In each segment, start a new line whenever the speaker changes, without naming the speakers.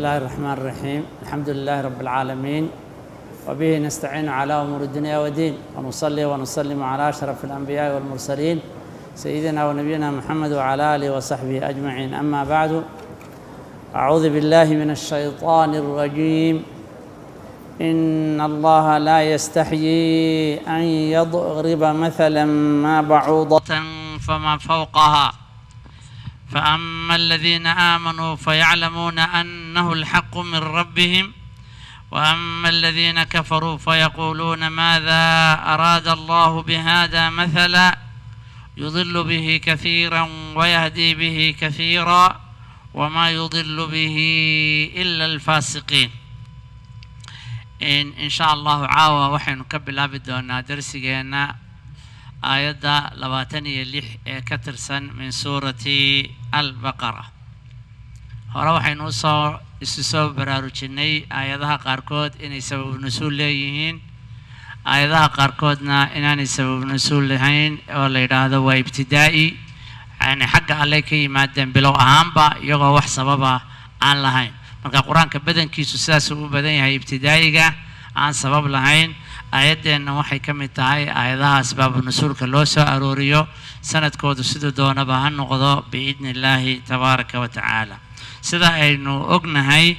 الله الرحمن الرحيم، الحمد لله رب العالمين، وبه نستعين على أمور الدنيا والدين، ونصلي ونسلم على أشرف الأنبياء والمرسلين، سيدنا ونبينا محمد وعلى آله وصحبه أجمعين. أما بعد، أعوذ بالله من الشيطان الرجيم. إن الله لا يستحيي أن يضرب مثلا ما بعوضة فما فوقها، فأما الذين آمنوا فيعلمون أنه الحق من ربهم، وأما الذين كفروا فيقولون ماذا أراد الله بهذا مثلا، يضل به كثيرا ويهدي به كثيرا، وما يضل به إلا الفاسقين. In sha Allahu caawa waxaynu ka bilaabi doonaa darsigeena aayadda 26 ee ka tirsan min suurati Albaqara. Hore waxaynu usoo isu soo baraarujinay aayadaha qaarkood inay sabab nusuul leeyihiin, aayadaha qaarkoodna inaanay sabab nusuul lahayn, oo la yidhaahdo waa ibtidaa'i, yani xagga Alleh ka yimaadeen bilow ahaanba iyagoo wax sababa aan lahayn. Marka Qur-aanka badankiisu sidaasuu u badan yahay, ibtidaa'iga aan sabab lahayn. Aayaddeenna waxay ka mid tahay aayadaha asbaabu nusuulka loo soo arooriyo, sanadkoodu siduu doonaba ha noqdo, biidni Illaahi tabaaraka wa tacaala. Sida aynu ognahay,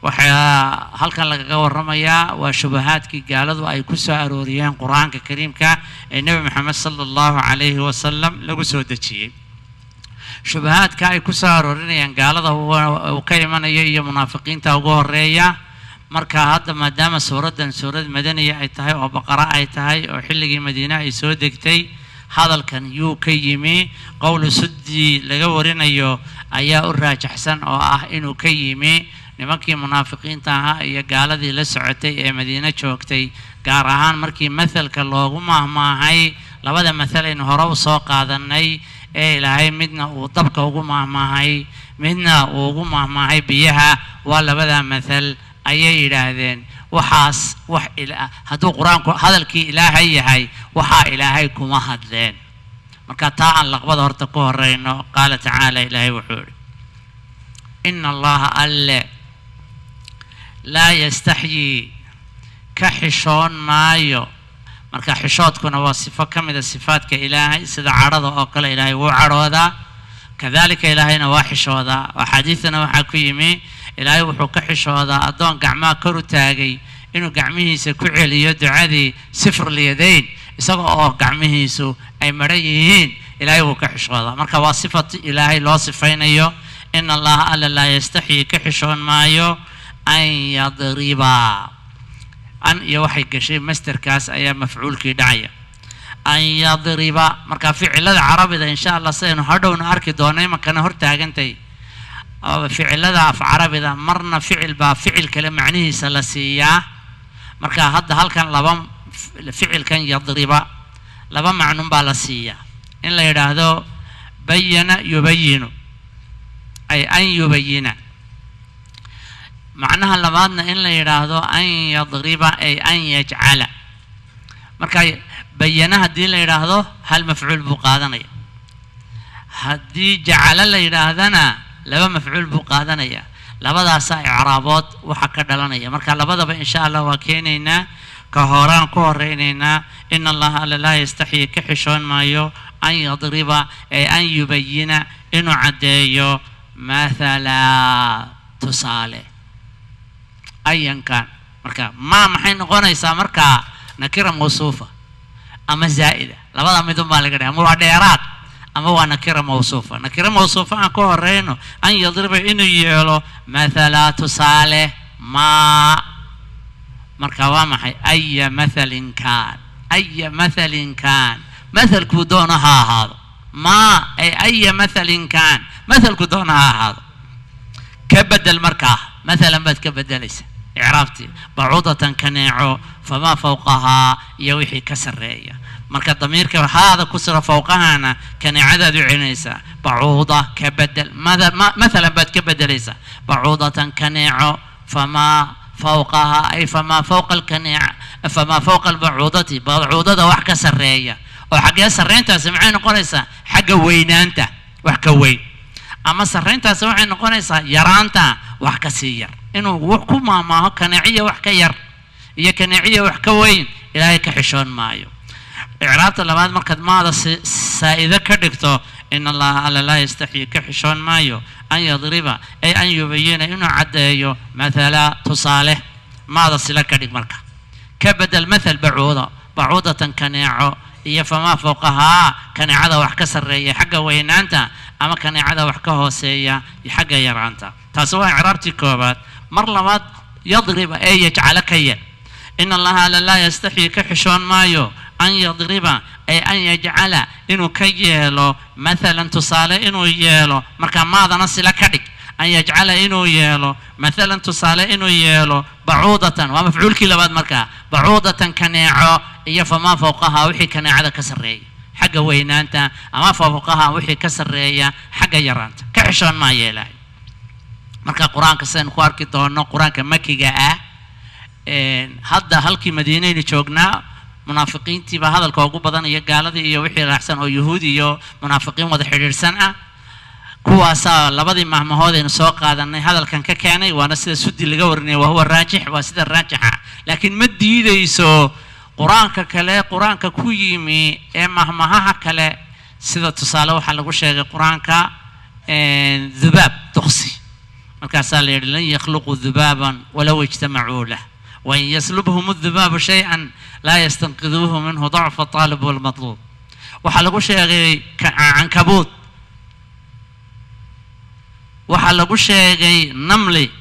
waxaa halkan lagaga warramayaa waa shubahaadkii gaaladu ay ku soo arooriyeen Qur-aanka Kariimka ee Nebi Maxamed sala Allahu calayhi wasalam lagu soo dejiyey. Shubahaadka ay ku soo aroorinayaan gaalada uu ka imanayo iyo munaafiqiinta ugu horeeya. Marka hadda maadaama suuraddan suurad madaniya ay tahay oo Baqara ay tahay oo xilligii Madiine ay soo degtay, hadalkan yuu ka yimi? Qowlu Suddi laga warinayo ayaa u raajaxsan, oo ah inuu ka yimi nimankii munaafiqiinta ahaa iyo gaaladii la socotay ee Madiine joogtay, gaar ahaan markii mathalka loogu maahmaahay labada mathal aynu hore u soo qaadanay ee Ilaahay midna uu dabka ugu maahmaahay, midna uu ugu maahmaahay biyaha. Waa labada mathal ayay yidhaahdeen waxaas wax hadduu Qur-aanku hadalkii Ilaahay yahay, waxaa Ilaahay kuma hadleen. Marka taa aan laqbada horta ku horeyno. Qaala tacaala, Ilaahay wuxuu idhi: ina Allaha, Alle, laa yastaxyii, ka xishoon maayo. Marka xishoodkuna waa sifo ka mida sifaadka Ilaahay, sida cadhada oo kale. Ilaahay wuu cadhoodaa, kadalika Ilaahayna waa xishoodaa. Axaadiidana waxaa ku yimi Ilaahay wuxuu ka xishoodaa addoon gacmaha kor u taagay inuu gacmihiisa ku celiyo ducadii sifr lyadayn, isaga oo gacmihiisu ay maran yihiin. Ilaahay wuu ka xishoodaa. Marka waa sifat Ilaahay loo sifaynayo. Ina Allaha, Alla, laa yastaxyi, ka xishoon maayo, an yadriba. An iyo waxay gashay masterkaas ayaa mafcuulkii dhacaya, an yadriba. Marka ficilada Carabida, insha Allah sidaynu hadhowna arki doono, imankana hor taagantay, ficilada af Carabida marna ficil baa ficil kale macnihiisa la siiyaa. Marka hadda halkan laba ficilkan yadriba laba macnun baa la siiyaa: in la yidhaahdo bayana yubayinu, ay an yubayina. Macnaha labaadna in la yidhaahdo an yadriba, ay an yajcala. Marka bayana haddii la yidhaahdo hal mafcuul buu qaadanaya, haddii jacala la yidhaahdana laba mafcuul buu qaadanaya. Labadaasaa icraabood waxa ka dhalanaya. Marka labadaba insha Allah waa keenaynaa, ka horaan ku horeynaynaa. Ina Allaha, Alla, laa yastaxyi, ka xishoon maayo, an yadriba, ay an yubayina, inuu caddeeyo, mathala, tusaale, ayankan. Marka ma maxay noqonaysaa? Markaa nakira mawsuufa ama zaa'ida, labada midun baa laga dhigay, ama waa dheeraad ama waa nakira mawsuufa. Nakira mawsuufa aan ku horeyno. An yadriba, inuu yeelo, mathala, tusaale, maa. Marka waa maxay? Aya mathalin kaan, aya mathalin kaan, mathalkuu doono ha ahaado. Maa ay aya mathalin kaan, mathalkuu doono ha ahaado. Ka bedel markaa, mathalan baad ka bedelaysa icraabtii. Bacuudatan, kaneeco, famaa fawqahaa, iyo wixii ka sarreeya. Marka damiirka haada ku sira fawqahana kaneecadaad u celinaysaa. Bacuuda ka bedel, mathalan baad ka bedelaysaa. Bacuudatan, kaneeco, famaa fawqahaa, ay famaa fawqa alkaneeca, famaa fawqa albacuudati, bacuudada wax ka sarreeya. Oo xaggee sarreyntaasi maxay noqonaysaa? Xagga weynaanta wax ka weyn, ama sarreyntaasi waxay noqonaysaa yaraanta wax ka sii yar. Inuu wax ku maahmaaho kaneeciya wax ka yar iyo kaneeciya wax ka weyn, Ilaahay ka xishoon maayo. Icraabta labaad, markaad maada saa'ido ka dhigto, in Allaha alla laa yastaxyi ka xishoon maayo an yadriba ay an yubayina inuu caddeeyo mathala tusaale. Maada sila ka dhig, marka ka bedel mathal bacuuda, bacuudatan kaneeco iyo famaa fowqahaa, kaneecada wax ka sarreeya xagga weynaanta ama kaneecada wax ka hooseeya xagga yaraanta. Taasi waa icraabtii koobaad. Mar labaad, yadriba ee yajcala ka yel. In Allaha alla laa yastaxyi ka xishoon maayo an yadriba ay an yajcala inuu ka yeelo mathalan tusaale inuu yeelo. Marka maadana sila ka dhig. An yajcala inuu yeelo mathalan tusaale inuu yeelo bacuudatan, waa mafcuulkii labaad. Markaa bacuudatan kaneeco iyo famaa fowqaha wixii kaneecada ka sarreeya xagga weynaanta ama fowqaha wixii ka sarreeya xagga yaraanta, ka xishoon maayo Ilaahay. Marka Qur-aanka sidaynu ku arki doono, Qur-aanka makiga ah, hadda halkii Madiinaynu joognaa, munaafiqiintiibaa hadalka ugu badan iyo gaaladii iyo wixii raacsan oo Yuhuud iyo munaafiqiin wada xidhiidhsan ah. Kuwaasaa labadii mahmahood aynu soo qaadanay hadalkan ka keenay, waana sida Sudi laga warinaya, waa huwa raajix, waa sida raajixa. Laakiin ma diideyso Qur-aanka kale, Qur-aanka ku yimi ee mahmahaha kale. Sida tusaale waxaa lagu sheegay Qur-aanka dhubaab, duqsi. Markaasaa la yidhi: lan yakhluquu dhubaaban walow ijtamacuu lah, wain yaslubhum adhubaabu shay-an laa yastanqiduuhu minhu dacfa aalib walmatluub. Waxaa lagu sheegay cankabuud, waxaa lagu sheegay namli,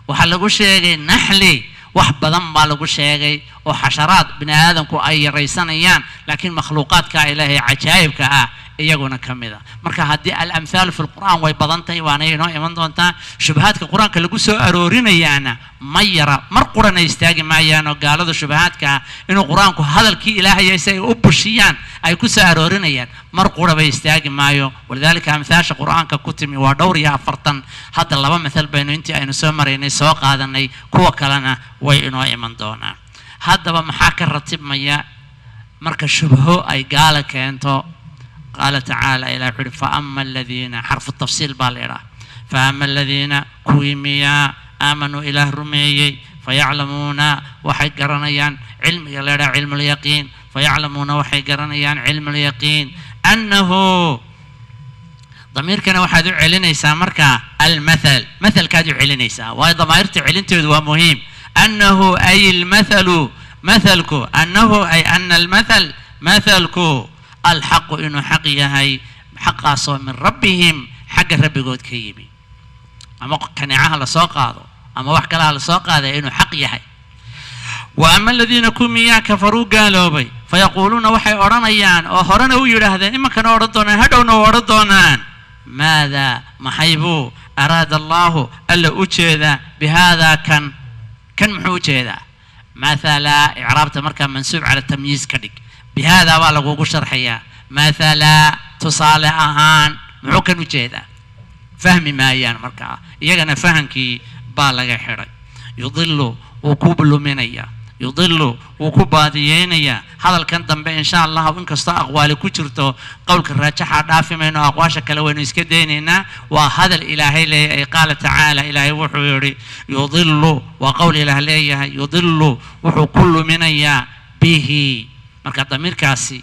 waxaa lagu sheegay naxli, wax badan baa lagu sheegay oo xasharaad bini aadamku ay yaraysanayaan, laakiin makhluuqaadka Ilaahay cajaa'ibka ah iyaguna ka mid a. Marka haddii alamthaalu fi lqur'aan way badan tahay, waana inoo iman doontaa. Shubahaadka Qur-aanka lagu soo aroorinayaana ma yara, mar qurana istaagi maayaan oo gaalada shubahaadka inuu Qur-aanku hadalkii Ilaahaya si ay u bushiyaan ay ku soo aroorinayaan, mar qura bay istaagi maayo. Walidaalika amthaasha Qur-aanka ku timi waa dhowr iyo afartan. Hadda laba mathal baynu intii aynu soo maraynay soo qaadanay, kuwa kalena way inoo iman doonaan. Haddaba maxaa ka ratibmaya marka shubho ay gaala keento? Qaala tacaala, Ilah wuxu uhi: faama aladiina, xarfu tafsiil baa la idhaha, faama aladiina kuwii miyaa aamanuu Ilaah rumeeyey, fayaclamuuna waxay garanayaan cilmiga la idhaha cilmulyaqiin, fayaclamuuna waxay garanayaan cilmulyaqiin annahu. Damiirkana waxaad u celinaysaa markaa almathal, mathalkaad u celinaysaa, waayo damaa'irta celinteedu waa muhiim. Annahu ay almathalu, mathalku, annahu ay ana almathal, mathalku, alxaqu inuu xaq yahay, xaqaasoo min rabbihim xagga rabbigood ka yimi. Ama kaneecaha lasoo qaado ama wax kalaha lasoo qaadaya, inuu xaq yahay. Wa ama aladiina kumiyaa kafaruu gaaloobay, fayaquuluuna waxay odhanayaan oo horena u yidhaahdeen, iminkana odhan doonaan, hadhowna u odhan doonaan: maada maxay buu araada Allaahu alla u jeedaa bihaadaa kan, kan muxuu u jeedaa mathala? Icraabta markaa mansuub cala tamyiiz ka dhig. Bihaadaa baa lagugu sharxayaa. Mathala tusaale ahaan muxuu kan u jeedaa? Fahmi maayaan. Markaa iyagana fahamkii baa laga xidhay. Yudilu wuu ku luminayaa, yudilu wuu ku baadiyeynayaa. Hadalkan dambe insha Allah, inkastoo aqwaali ku jirto, qowlka raajaxa dhaafi mayno, aqwaasha kale waynu iska daynaynaa. Waa hadal Ilaahay leeyahay. Qaala tacaala, Ilaahay wuxuu yidhi: yudilu, waa qowl Ilaah leeyahay, yudilu wuxuu ku luminayaa bihi. Marka damiirkaasi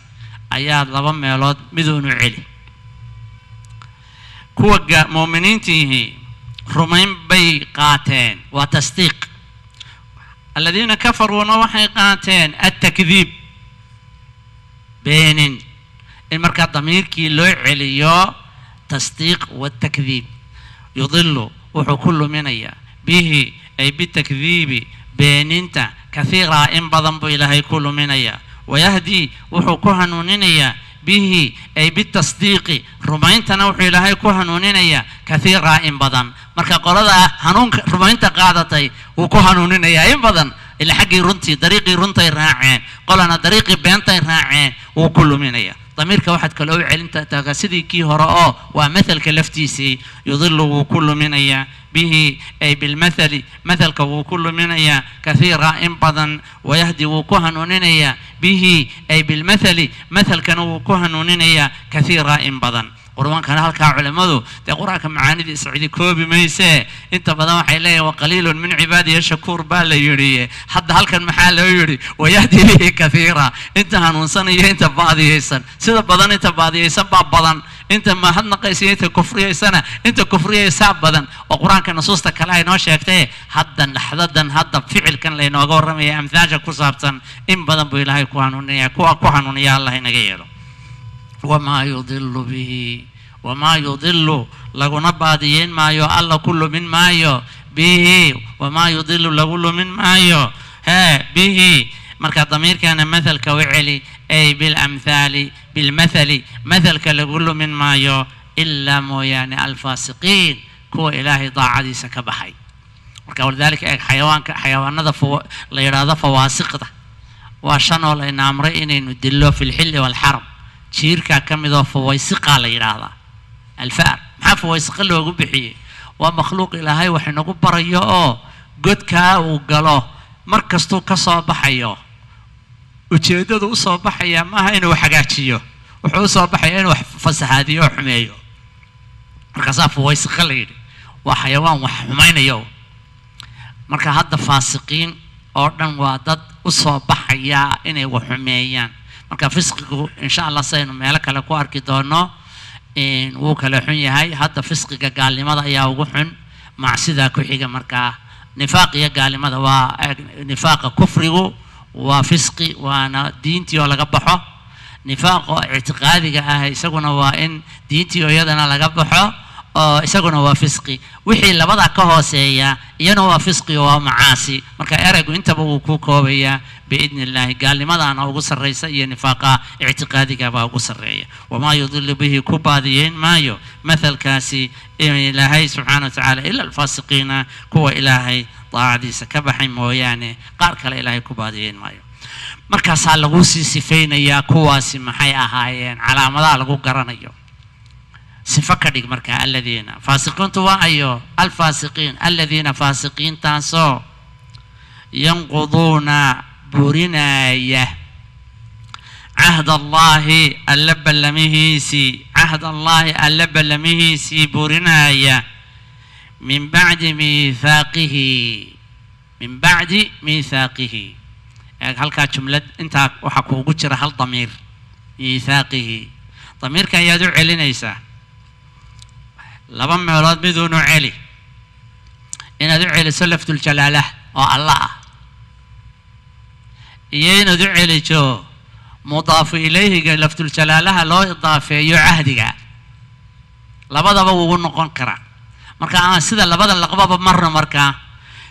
ayaa laba meelood miduunu celi. Kuwa muuminiintiihi rumayn bay qaateen, waa tasdiiq. Aladiina kafaruuna waxay qaateen altakdiib, beenin. In markaa damiirkii loo celiyo tasdiiq watakdiib. Yudilu wuxuu ku luminayaa bihi ay bitakdiibi beeninta kathiiraa in badan buu Ilaahay ku luminayaa. Wayahdii wuxuu ku hanuuninayaa bihi ay bitasdiiqi rumayntana wuxuu Ilaahay ku hanuuninayaa kathiiraa in badan. Marka qolada hanuunka rumaynta qaadatay wuu ku hanuuninayaa in badan, ila xaggii runtii dariiqii runtay raaceen, qolana dariiqii beentay raaceen, wuu ku luminayaa. Damiirka waxaad kaloo u celin tagaa sidii kii hore oo waa mathalka laftiisii. Yudilu wuu ku luminayaa bihi ay bilmathali, mathalka wuu ku luminayaa kathiira in badan. Wayahdi wuu ku hanuuninayaa bihi ay bilmathali, mathalkana wuu ku hanuuninayaa kathiira in badan. Qur-aankana halkaa culimmadu dee qur-aanka macaanidiisa cidi koobi maysee, inta badan waxay leeyihin waqaliilun min cibaadiya shakuur baa la yidhi. Hadda halkan maxaa loo yidhi wayahdi bihi kathiira? Inta hanuunsan iyo inta baadiyeysan, sida badan inta baadiyeysan baa badan, inta mahadnaqaysa iyo inta kufriyaysana inta kufriyaysaa badan, oo qur-aanka nusuusta kale ay noo sheegtay. Hadda laxdadan, hadda ficilkan laynooga warramaya amthaasha ku saabsan, in badan buu Ilaahay ku hanuuninaya. Kuwa ku hanuuniya Allah inaga yeelo. Wamaa yudilu bihi, wamaa yudilu laguna baadiyeyn maayo, Alla ku lumin maayo, bihi, wamaa yudilu lagu lumin maayo hee bihi. Marka damiirkana mathalka u celi, ay bilamthaali, bilmathali, mathalka lagu lumin maayo, ilaa mooyaane alfaasiqiin, kuwa Ilaahay daacadiisa ka baxay. Marka walidaalika eeg xayawaanka, xayawaanada la yidhaahdo fawaasiqda waa shan oo layna amray inaynu dillo fi lxilli waalxaram. Jiirkaa ka mid oo fawaysiqaa la yidhaahdaa, alfaar. Maxaa fawaysiqa loogu bixiyey? Waa makhluuq Ilaahay wax inagu barayo, oo godkaa uu galo mar kastuu ka soo baxayo, ujeeddadu u soo baxayaa maaha inuu hagaajiyo, wuxuu u soo baxaya inuu wax fasahaadiyo oo xumeeyo. Markaasaa fawaysiqa la yidhi, waa xayawaan wax xumaynayo. Marka hadda faasiqiin oo dhan waa dad u soo baxaya inay wax xumeeyaan. Marka fisqigu, insha Allah, saynu meelo kale ku arki doono, wuu kala xun yahay. Hadda fisqiga gaalnimada ayaa ugu xun, macsidaa ku xiga. Markaa nifaaq iyo gaalnimada waa nifaaqa, kufrigu waa fisqi, waana diintii oo laga baxo. Nifaaqo ictiqaadiga ah isaguna waa in diintii oo iyadana laga baxo, oo isaguna waa fisqi. Wixii labada ka hooseeya iyana waa fisqi oo waa macaasi. Marka eraygu intaba wuu ku koobayaa biidni Illaahi. Gaalnimadaana ugu sarreysa iyo nifaaqa ictiqaadiga baa ugu sarreeya. Wamaa yudilu bihi, ku baadiyeyn maayo mathalkaasi Ilaahay subxaana wa tacaala ila alfaasiqiina, kuwa Ilaahay daacadiisa ka baxay mooyaane, qaar kale Ilaahay ku baadiyeyn maayo. Markaasaa lagu sii sifaynayaa kuwaasi maxay ahaayeen, calaamadaha lagu garanayo. Sifo ka dhig markaa aladiina, faasiqiintu waa ayo? Alfaasiqiin aladiina, faasiqiintaasoo yanquduuna burinaaya cahd Allaahi, Alla ballamihiisii, cahd Allaahi, Alla ballamihiisii burinaaya, min bacdi miithaaqihi, min bacdi miithaaqihi. Eeg halkaa jumlad intaa waxaa kuugu jira hal damiir, miithaaqihi. Damiirka ayaad u celinaysaa laba meelood miduunu celi: inaad u celiso lafduljalaalah oo Alla ah, iyo inaad u celiso mudaafu ilayhiga lafduljalaalaha loo idaafeeyo cahdiga. Labadaba wugu noqon karaa. Marka aan sida labada laqbaba marno. Markaa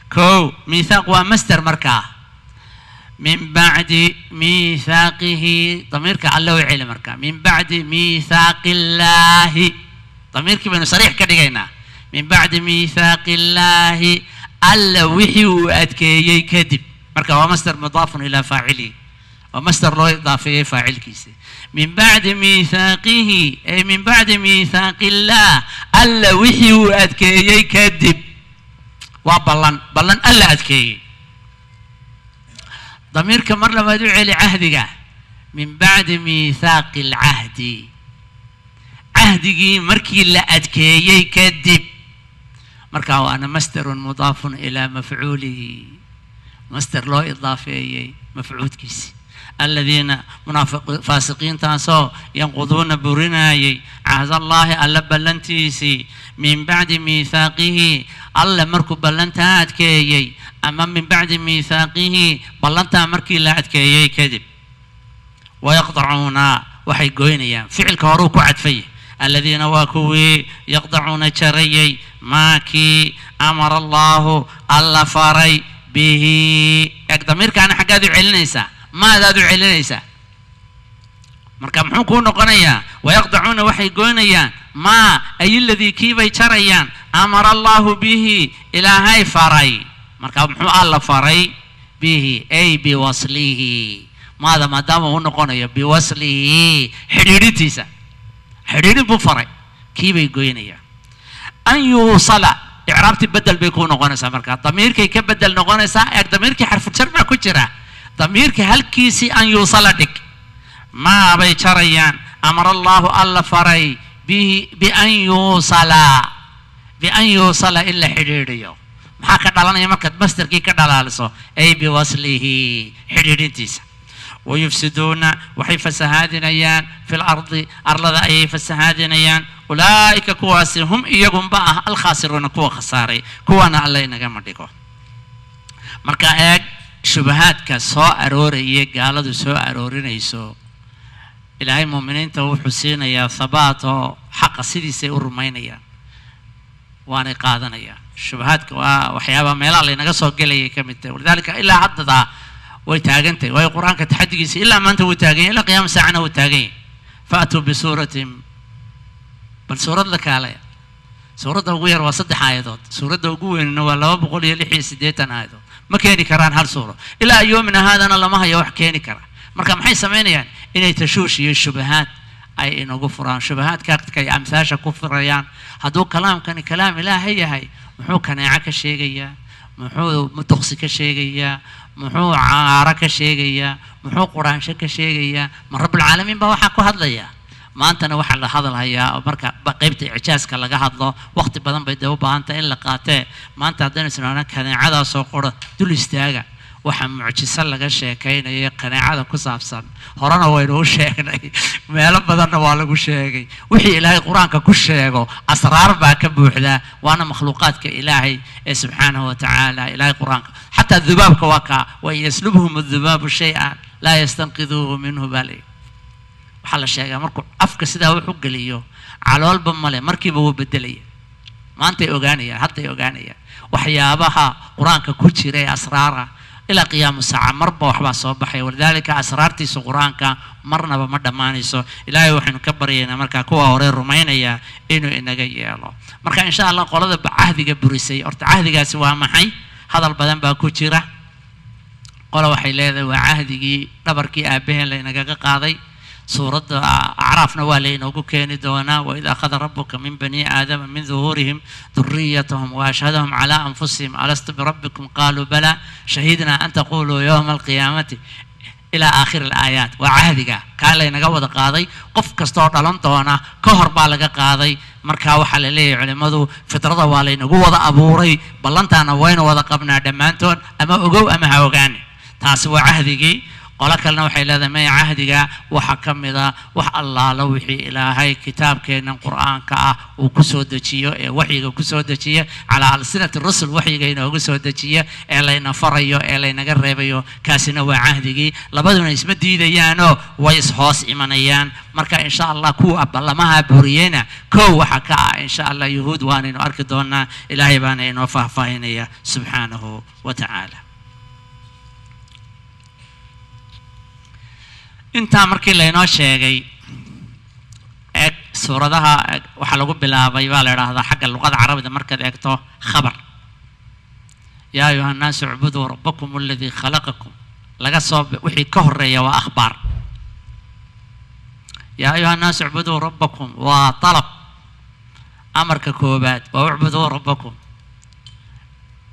kow, miithaaq waa master. Markaa min bacdi miithaaqihi, damiirka Alle u celi. Marka min bacdi miithaaqi illaahi, damiirkii baynu sariix ka dhigaynaa. Min bacdi miithaaqi illaahi, Alla wixii uu adkeeyey kadib. Marka waa masder mudaafun ilaa faacilihi, waa masder loo idaafeeyey faacilkiisa. Min bacdi miithaaqihi, ay min bacdi miithaaqi illaah, Alla wixii uu adkeeyey kadib. Waa ballan, ballan Alla adkeeyey. Damiirka mar labaad u celi cahdiga, min bacdi miithaaqi alcahdi, cahdigii markii la adkeeyey kadib. Marka waana masderun mudaafun ilaa mafcuulihi, masder loo idaafeeyey mafcuudkiisi. Aladiina faasiqiintaasoo yanquduuna burinaayey cahdallaahi, Alla ballantiisii, min bacdi miithaaqihi, Alle markuu ballantaa adkeeyey, ama min bacdi miithaaqihi, ballantaa markii la adkeeyey kadib. Wayaqdacuuna, waxay goynayaan, ficilka horuu ku cadfay. Aladiina waa kuwii yaqdacuuna jarayay maa kii amara Allaahu, Alla faray, bihi. Eg damiirkaana xaggaad u celinaysaa? Maadaad u celinaysaa. Marka muxuu kuu noqonayaa? Wayaqdacuuna, waxay goynayaan, maa ay aladii, kiibay jarayaan, amara Allaahu bihi, Ilaahay faray. Marka muxuu Alla faray? Bihi ay biwaslihi, maada maadaama uu noqonayo biwaslihi, xidhiidhintiisa, xidhiidhin buu faray, kiibay goynayaan. An yuusala, icraabtii bedel bay kuu noqonaysaa. Marka damiirkay ka bedel noqonaysaa. Eeg damiirkii xarfujar baa ku jira, damiirka halkiisii an yuusala dhig. Maabay jarayaan amara Allaahu, Alla faray. Bian yuusala, bian yuusala, in la xidhiidhiyo. Maxaa ka dhalanaya markaad masderkii ka dhalaaliso? Ay biwaslihi, xidhiidhintiisa. Wayufsiduuna, waxay fasahaadinayaan, fi lardi, arlada ayay fasahaadinayaan. Ulaa'ika, kuwaasi, hum, iyagunba ah, alkhaasiruuna, kuwa khasaaray. Kuwana Alla inagama dhigo. Marka eeg shubahaadka soo arooraya, gaaladu soo aroorinayso. Ilaahay muuminiinta wuxuu siinayaa thabaat oo xaqa sidiisay u rumaynayaan, waanay qaadanayaan. Shubahaadka waa waxyaabaa meelaha laynaga soo gelayay ka mid tahay. Walidaalika ilaa haddadaa way taagan tahay, waayo Qur-aanka taxadigiisa ilaa maanta wuu taagan yahay, ilaa qiyaama saacana wuu taagan yahay. Faatuu bisuuratin, bal suurad la kaalaya. Suuradda ugu yar waa 3 aayadood, suuradda ugu weynna waa 286 aayadood. Ma keeni karaan hal suuro. Ilaa yoomina haadana lama hayo wax keeni kara. Marka maxay samaynayaan? Inay tashuush iyo shubahaad ay inagu furaan. Shubahaadka ay amsaasha ku furayaan: hadduu kalaamkani kalaam Ilaahay yahay, muxuu kaneeco ka sheegayaa? Muxuu muduqsi ka sheegayaa? Muxuu caaro ka sheegayaa? Muxuu quraansho ka sheegayaa? Ma Rabbulcaalamiin baa waxaa ku hadlaya? Maantana waxaa la hadalhayaa oo marka qaybta icjaaska laga hadlo, waqti badan bay dee u baahan tahay in la qaatee. Maanta haddaynu isnaana kaneecadaasoo qora dul istaaga, waxa mucjiso laga sheekaynaya kaneecada ku saabsan, horena waynu u sheegnay, meelo badanna waa lagu sheegay. Wixii Ilaahay Qur-aanka ku sheego asraar baa ka buuxdaa, waana makhluuqaadka Ilaahay ee subxaanahu wa tacaala. Ilaahay Qur-aanka xataa dubaabka waa kaa, wain yaslubhum adubaabu shay-an laa yastanqiduuhu minhu baa layidhi. Waxaa la sheegaa markuu afka sidaa wax u geliyo, caloolba male, markiiba wuu bedelaya. Maantay ogaanayaan, hadday ogaanayaan waxyaabaha Qur-aanka ku jira ee asraara. Ilaa qiyaamu saaca marba waxbaa soo baxaya. Walidaalika asraartiisa Qur-aanka marnaba ma dhammaanayso. Ilaahay waxaynu ka baryaynaa markaa kuwa hore rumaynaya inuu inaga yeelo. Marka insha Allah qolada cahdiga burisay, horta cahdigaasi waa maxay? Hadal badan baa ku jira. Qola waxay leedahay waa cahdigii dhabarkii aabaheen laynagaga qaaday. Suuradda Acraafna waa laynoogu keeni doonaa: waid akhada rabuka min bani aadama min duhuurihim duriyatahum waashhadahum calaa anfusihim alastu birabbikum qaaluu bala shahidna an taquluu yowma alqiyaamati, ilaa aakhiri alaayaat. Waa cahdiga kaa laynaga wada qaaday, qof kastoo dhalan doona ka hor baa laga qaaday. Marka waxaa la leeyahay culimmadu, fitrada waa laynagu wada abuuray, ballantaana waynu wada qabnaa dhammaantood, ama ogow ama ha ogaani. Taasi waa cahdigii. Qolo kalena waxay leedahay maya, cahdiga waxaa ka mid a wax allaalo wixii Ilaahay kitaabkeennan Qur-aanka ah uu ku soo dejiyo, ee waxyiga ku soo dejiya, calaa alsinati rusul waxyiga inoogu soo dejiya, ee layna farayo ee laynaga reebayo, kaasina waa cahdigii. Labaduna isma diidayaanoo way is-hoos imanayaan. Marka insha Allah kuwa ballamaha buriyena kow waxaa ka ah insha Allah Yuhuud, waanaynu arki doonaa. Ilaahay baana inoo faahfaahinaya subxaanahu wa tacaala. Intaa markii laynoo sheegay, eeg suuradaha waxaa lagu bilaabay baa la idhaahdaa xagga luqada Carabida markaad eegto khabar: yaa ayuha nnaasu icbuduu rabbakum aladii khalaqakum. Laga soo wixii ka horeeya waa akhbaar. Yaa ayuha nnaasu icbuduu rabbakum waa talab. Amarka koobaad waa ucbuduu rabbakum.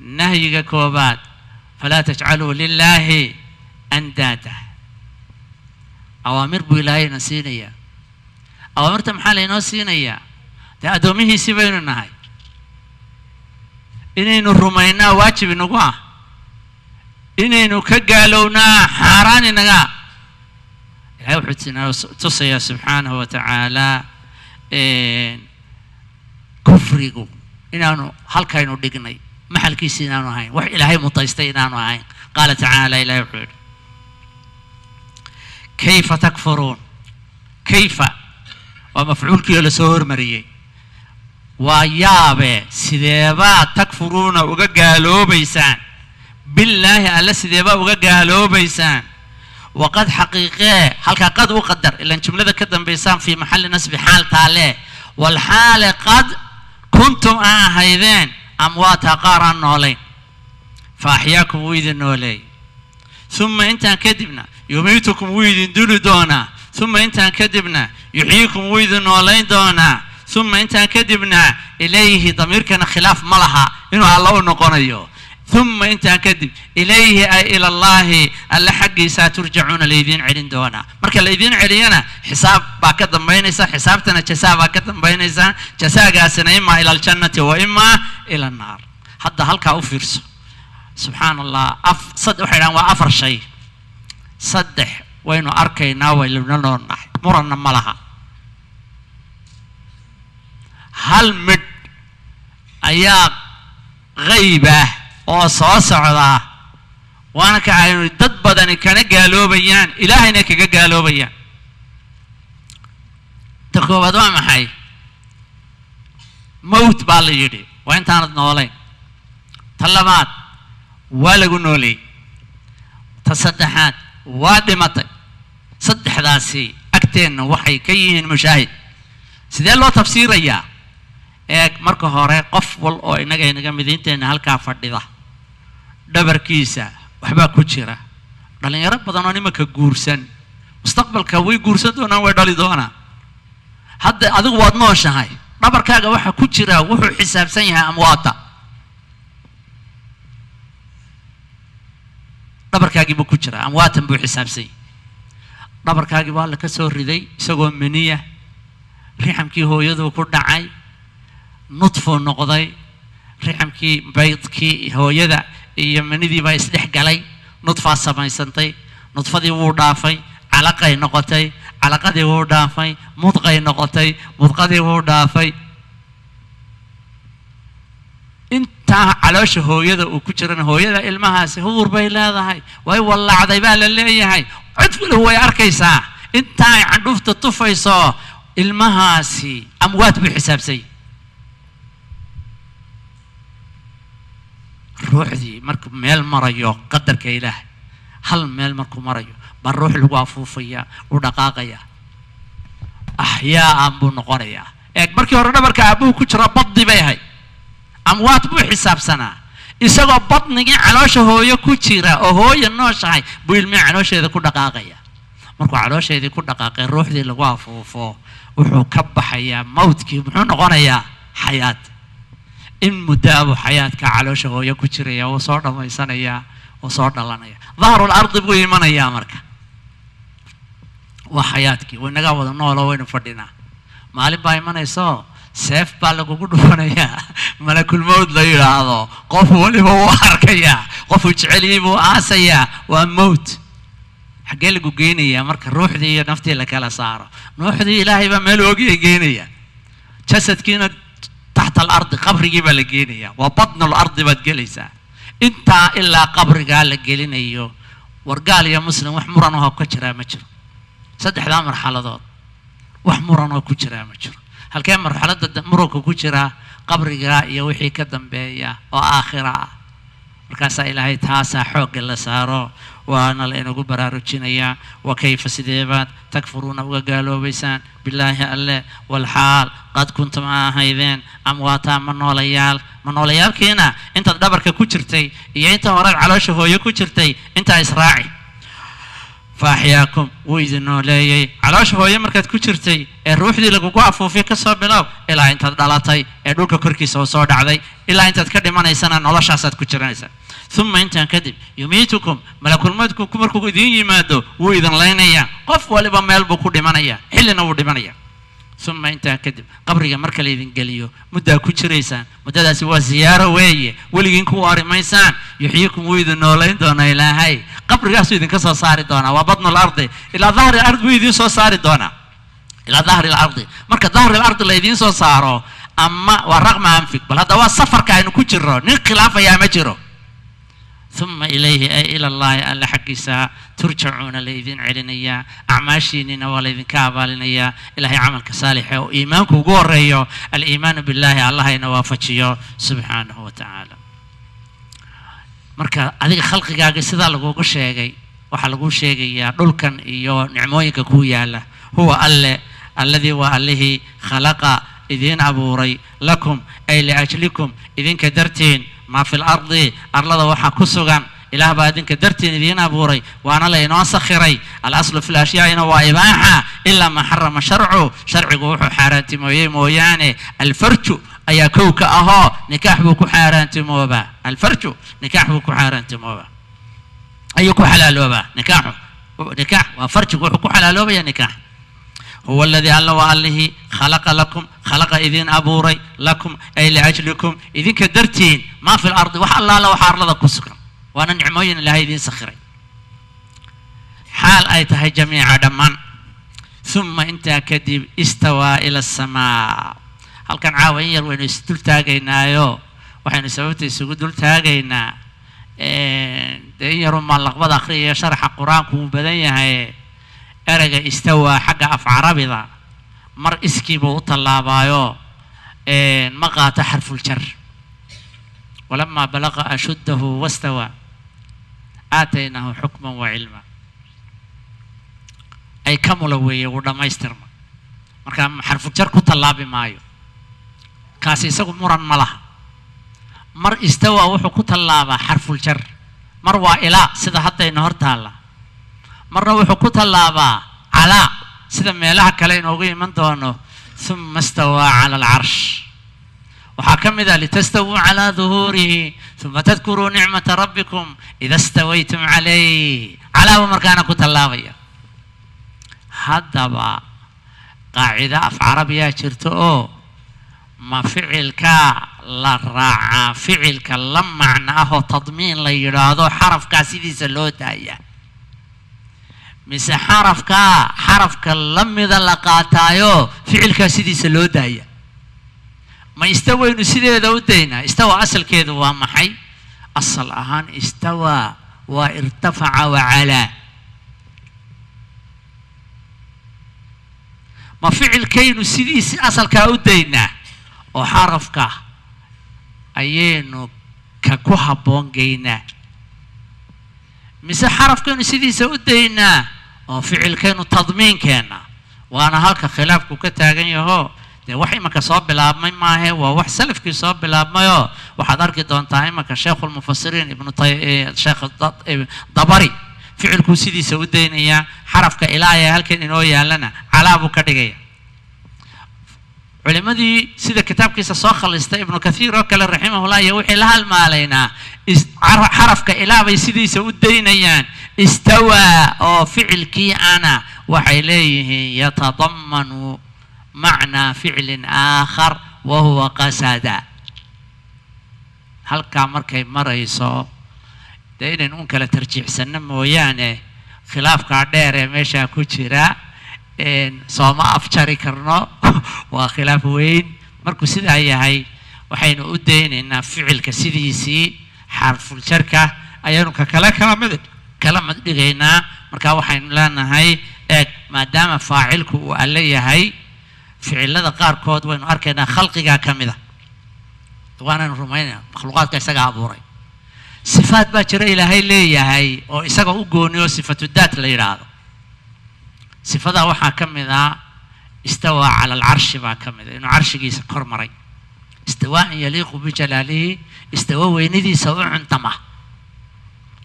Nahyiga koobaad falaa tajcaluu lilaahi andaada. Awaamir buu Ilaahayna siinayaa. Awaamirta maxaa laynoo siinayaa? Dee addoomihiisii baynu nahay, inaynu rumaynaa waajib inagu ah, inaynu ka gaalownaa xaaraan inaga. Ilahay wuxuu inoo tusayaa subxaanahu wa tacaala kufrigu inaanu halkaynu dhignay maxalkiisi inaanu ahayn, wax Ilaahay mutaystay inaanu ahayn. Qaala tacaala, Ilahay wuxuu yidhi: kayfa takfuruun. Kayfa waa mafcuulkii oo lasoo hormariyey. Waa yaabe, sideebaa takfuruuna uga gaaloobaysaan, billaahi, Alle sideebaa uga gaaloobaysaan? Waqad xaqiiqee, halkaa qad u qadar, ilan jumlada ka dambaysaan fii maxalli nasbi xaal taalee. Walxaale qad kuntum aa ahaydeen amwaata, qaar aan noolayn, fa axyaakum, wuu idin nooleey. Uma intaan kadibna yumiitukum, wuu idin duli doonaa. Uma intaan kadibna yuxyiikum, wuu idin noolayn doonaa. Uma intaan kadibna ilayhi, damiirkana khilaaf ma laha inuu Alla u noqonayo. Uma intaa kadib ilayhi ay ila allaahi, alle xaggiisaa, turjacuuna laydiin celin doonaa. Marka laydiin celiyana xisaab baa ka dambaynaysa, xisaabtana jasaa baa ka dambaynaysa, jasaagaasina imaa ila aljannati wa imaa ila annaar. Hadda halkaa u fiirso, subxaan allah. Waxay dhahaan waa afar shay. Saddex waynu arkaynaa, waynuna noolnahay, muranna ma laha. Hal midh ayaa qayb ah oo soo socda, waana ka aynu dad badani kana gaaloobayaan, ilaahayna kaga gaaloobayaan. Ta koowaad waa maxay? Mowt baa la yidhi, waa intaanad noolayn. Ta labaad waa lagu nooleeyey. Ta saddexaad waa dhimatay. Saddexdaasi agteenna waxay ka yihiin mushaahid. Sidee loo tafsiirayaa? Eeg, marka hore qof wal oo innaga inaga midiinteenna halkaa fadhida dhabarkiisa waxbaa ku jira. Dhalinyaro badan oo nimanka guursan, mustaqbalka way guursan doonaan, way dhali doonaan. Hadda adigu waad nooshahay, dhabarkaaga waxa ku jira wuxuu xisaabsan yahay amwaata. Dhabarkaagii buu ku jiraa, amwaatan buu xisaabsan yahay. Dhabarkaagii baa la ka soo riday isagoo meniya, rixamkii hooyaduu ku dhacay, nudfuu noqday. Rixamkii, baydkii hooyada iyo manidii baa isdhex galay, nudfaa samaysantay. Nudfadii wuu dhaafay, calaqay noqotay. Calaqadii wuu dhaafay, mudqay noqotay. Mudqadii wuu dhaafay. Intaa caloosha hooyada uu ku jirana, hooyada ilmahaasi huur bay leedahay, way wallacday baa la leeyahay, cid waliba way arkaysaa. Intaa ay candhuufta tufayso ilmahaasi amwaad buu xisaabsay. Ruuxdii markuu meel marayo, qadarka ilaah, hal meel markuu marayo baa ruux lagu afuufaya, u dhaqaaqaya, axyaa'an buu noqonayaa. Eeg, markii hore dhabarka aabbuhu ku jiro baddi bay ahayd, amwaad buu xisaabsanaa. Isagoo badnigii caloosha hooyo ku jira oo hooya nooshahay buu ilmihii caloosheeda ku dhaqaaqaya. Markuu caloosheedii ku dhaqaaqay, ruuxdii lagu afuufo, wuxuu ka baxayaa mawdkii, muxuu noqonayaa? Xayaat. In muddo buu xayaadka caloosha hooyo ku jiraya, wuu soo dhammaysanayaa, wuu soo dhalanaya, dahrul ardi buu imanayaa. Marka waa xayaadkii, waynagaa wada nooloo waynu fadhinaa. Maalin baa imanayso, seef baa lagugu dhufanayaa malakulmowd la yidhaahdo. Qof waliba wuu arkayaa, qofuu jeceliyey buu aasayaa, waa mowt. Xaggee lagu geynayaa marka ruuxdii iyo naftii la kala saaro? Ruuxdii ilaahay baa meel ogiya geenaya, jasadkiina taxta alardi, qabrigii baa la geenaya, waa badnul ardi baad gelaysaa. Intaa ilaa qabrigaa la gelinayo, wargaal iyo muslim wax muran oo ka jiraa ma jiro. Saddexdaa marxaladood wax muran oo ku jiraa ma jiro. Halkee marxaladda muranka ku jiraa? Qabrigaa iyo wixii ka dambeeya oo aakhira ah. Markaasaa ilaahay taasaa xoogga la saaro, waana la inagu baraarujinayaa. Wa kayfa, sideebaad, takfuruuna uga gaaloobaysaan billaahi alle, walxaal qad kuntum a ahaydeen amwaataa, ma noolayaal? Ma noolayaalkiina intaad dhabarka ku jirtay iyo inta horead caloosha hooyo ku jirtay intaa israaci. Faaxyaakum, wuu idin nooleeyey. Caloosha hooye markaad ku jirtay ee ruuxdii lagugu afuufay kasoo bilow ilaa intaad dhalatay ee dhulka korkiisa oo soo dhacday, ilaa intaad ka dhimanaysana noloshaasaad ku jiranaysaa. Uma intaan kadib yumiitukum, malakulmowdku markuu idiin yimaado wuu idin laynayaa. Qof waliba meel buu ku dhimanaya, xillina wuu dhimanaya. Uma intaa kadib qabriga marka laydin geliyo, muddaa ku jiraysaan. Muddadaasi waa siyaaro weeye, weligiin ku waari maysaan. Yuxyikum, wuu idin noolayn doonaa ilaahay, qabrigaasuu idinka soo saari doonaa. Waa badnul ardi ilaa dahri ard buu idiin soo saari doonaa, ilaa dahri lardi. Marka dahri lardi laydiin soo saaro, ama waa raqma anfig. Bal hadda waa safarka aynu ku jirro, nin khilaafayaa ma jiro. Uma ilayhi ay ila llahi, alle xaggiisa, turjacuuna laydin celinayaa, acmaashiinina waa laydinka abaalinayaa. Ilahay camalka saalixa oo iimaanku ugu horeeyo, aliimaanu billahi, allahayna waafajiyo subxaanahu wa tacaala. Marka adiga khalqigaaga sidaa lagugu sheegay, waxaa laguu sheegayaa dhulkan iyo nicmooyinka kuu yaala. Huwa alle alladii, waa allihii, khalaqa idiin abuuray, lakum ay liajlikum, idinka dartiin, maa fi lardi, arlada waxaa ku sugan. Ilaah baa idinka dartiin idiin abuuray, waana laynoo sakhiray. Alaslu fi lashyaa'ina waa ibaaxa, ilaa maa xarama sharcu, sharcigu wuxuu xaaraantimooyey mooyaane. Alfarju Ayaa kow ka ahoo nikaax buu ku xaaraantimoobaa. Alfarju nikaax buu ku xaaraantimoobaa, ayuu ku xalaaloobaa. Nikaaxu nikaax waa farjigu, wuxuu ku xalaaloobaya nikaax. Huwa aladii, alla waa allihii, khalaqa lakum, khalaqa idin abuuray, lakum ay liajlikum, idinka dartiin, maa fi lardi, wax allaala waxa arlada ku sugan. Waana nicmooyin Ilaahay idiin sakhiray xaal ay tahay, jamiica, dhammaan. Uma, intaa kadib, istawaa ila asamaa. Halkan caawa in yar waynu isdul taagaynaayo. Waxaynu sababta isugu dul taagaynaa, dee in yarun baan laqbada akhriyaya, sharaxa Qur-aanku wuu badan yahay. Ereyga istawaa xagga af Carabida mar iskii buu u tallaabaayo, ma qaato xarfuljar. Walamaa balaqa ashuddahu wastawaa aataynaahu xukman wa cilma, ay kamula weeye, wuu dhammaystirma. Marka xarfuljar ku tallaabi maayo, kaasi isagu muran ma laha. Mar istawaa wuxuu ku tallaabaa xarfuljar, mar waa ilaa sida haddayna hor taalla, marna wuxuu ku tallaabaa calaa sida meelaha kale inoogu iman doono, uma istawaa cala alcarsh. Waxaa ka mid ah litastawuu calaa duhuurihi uma tadkuruu nicmata rabbikum ida stawaytum calayh. Calaaba markaana ku tallaabaya. Haddaba qaacida af Carabiyaa jirta oo ma ficilka la raacaa ficilka la macno ah oo tadmiin la yidhaahdo, xarafkaa sidiisa loo daaya, mise xarafkaa xarafka la mida la qaataayo, ficilkaa sidiisa loo daaya? Ma istawaynu sideeda u daynaa? Istawa asalkeedu waa maxay? Asal ahaan istawaa waa irtafaca wa calaa. Ma ficilkaynu sidiisi asalkaa u daynaa oo xarafka ayaynu ka ku habboon geynaa, mise xarafkaynu sidiisa u daynaa oo ficilkaynu tadmiinkeenna? Waana halka khilaafku ka taagan yaho. Dee wax imanka soo bilaabmay maahe, waa wax salafkii soo bilaabmayoo waxaad arki doontaa imanka sheekhulmufasiriin ibnu sheekh Dabari ficilkuu sidiisa u daynayaa, xarafka ilaaya halkan inoo yaalana calaa buu ka dhigaya. Culimadii sida kitaabkiisa soo khalistay Ibnu Kathiir oo kale raximahullah iyo wixii la halmaalaynaa xarafka ilaa bay sidiisa u daynayaan istawaa, oo ficilkii ana waxay leeyihiin yatadamanu macnaa ficlin aakhar wa huwa qasada. Halkaa markay marayso, dee inaynu un kala tarjiixsanno mooyaane, khilaafkaa dheer ee meeshaa ku jira sooma afjari karno, waa khilaaf weyn. Markuu sidaa yahay, waxaynu u daynaynaa ficilka sidiisii, xarfuljarka ayaynu ka kale kala mid dhigaynaa. Marka waxaynu leenahay, eeg, maadaama faacilku uu alle yahay, ficilada qaarkood waynu arkaynaa khalqigaa ka mida, waanaynu rumaynayna makhluuqaadka isagaa abuuray. Sifaat baa jira Ilaahay leeyahay oo isaga u gooniyo, sifatu daat la yidhaahdo. Sifadaa waxaa ka mid ah istawaa cala alcarshi baa ka mid ah, inuu carshigiisa kor maray istiwaa'an yaliiqu bijalaalihi, istawa weynidiisa u cuntama.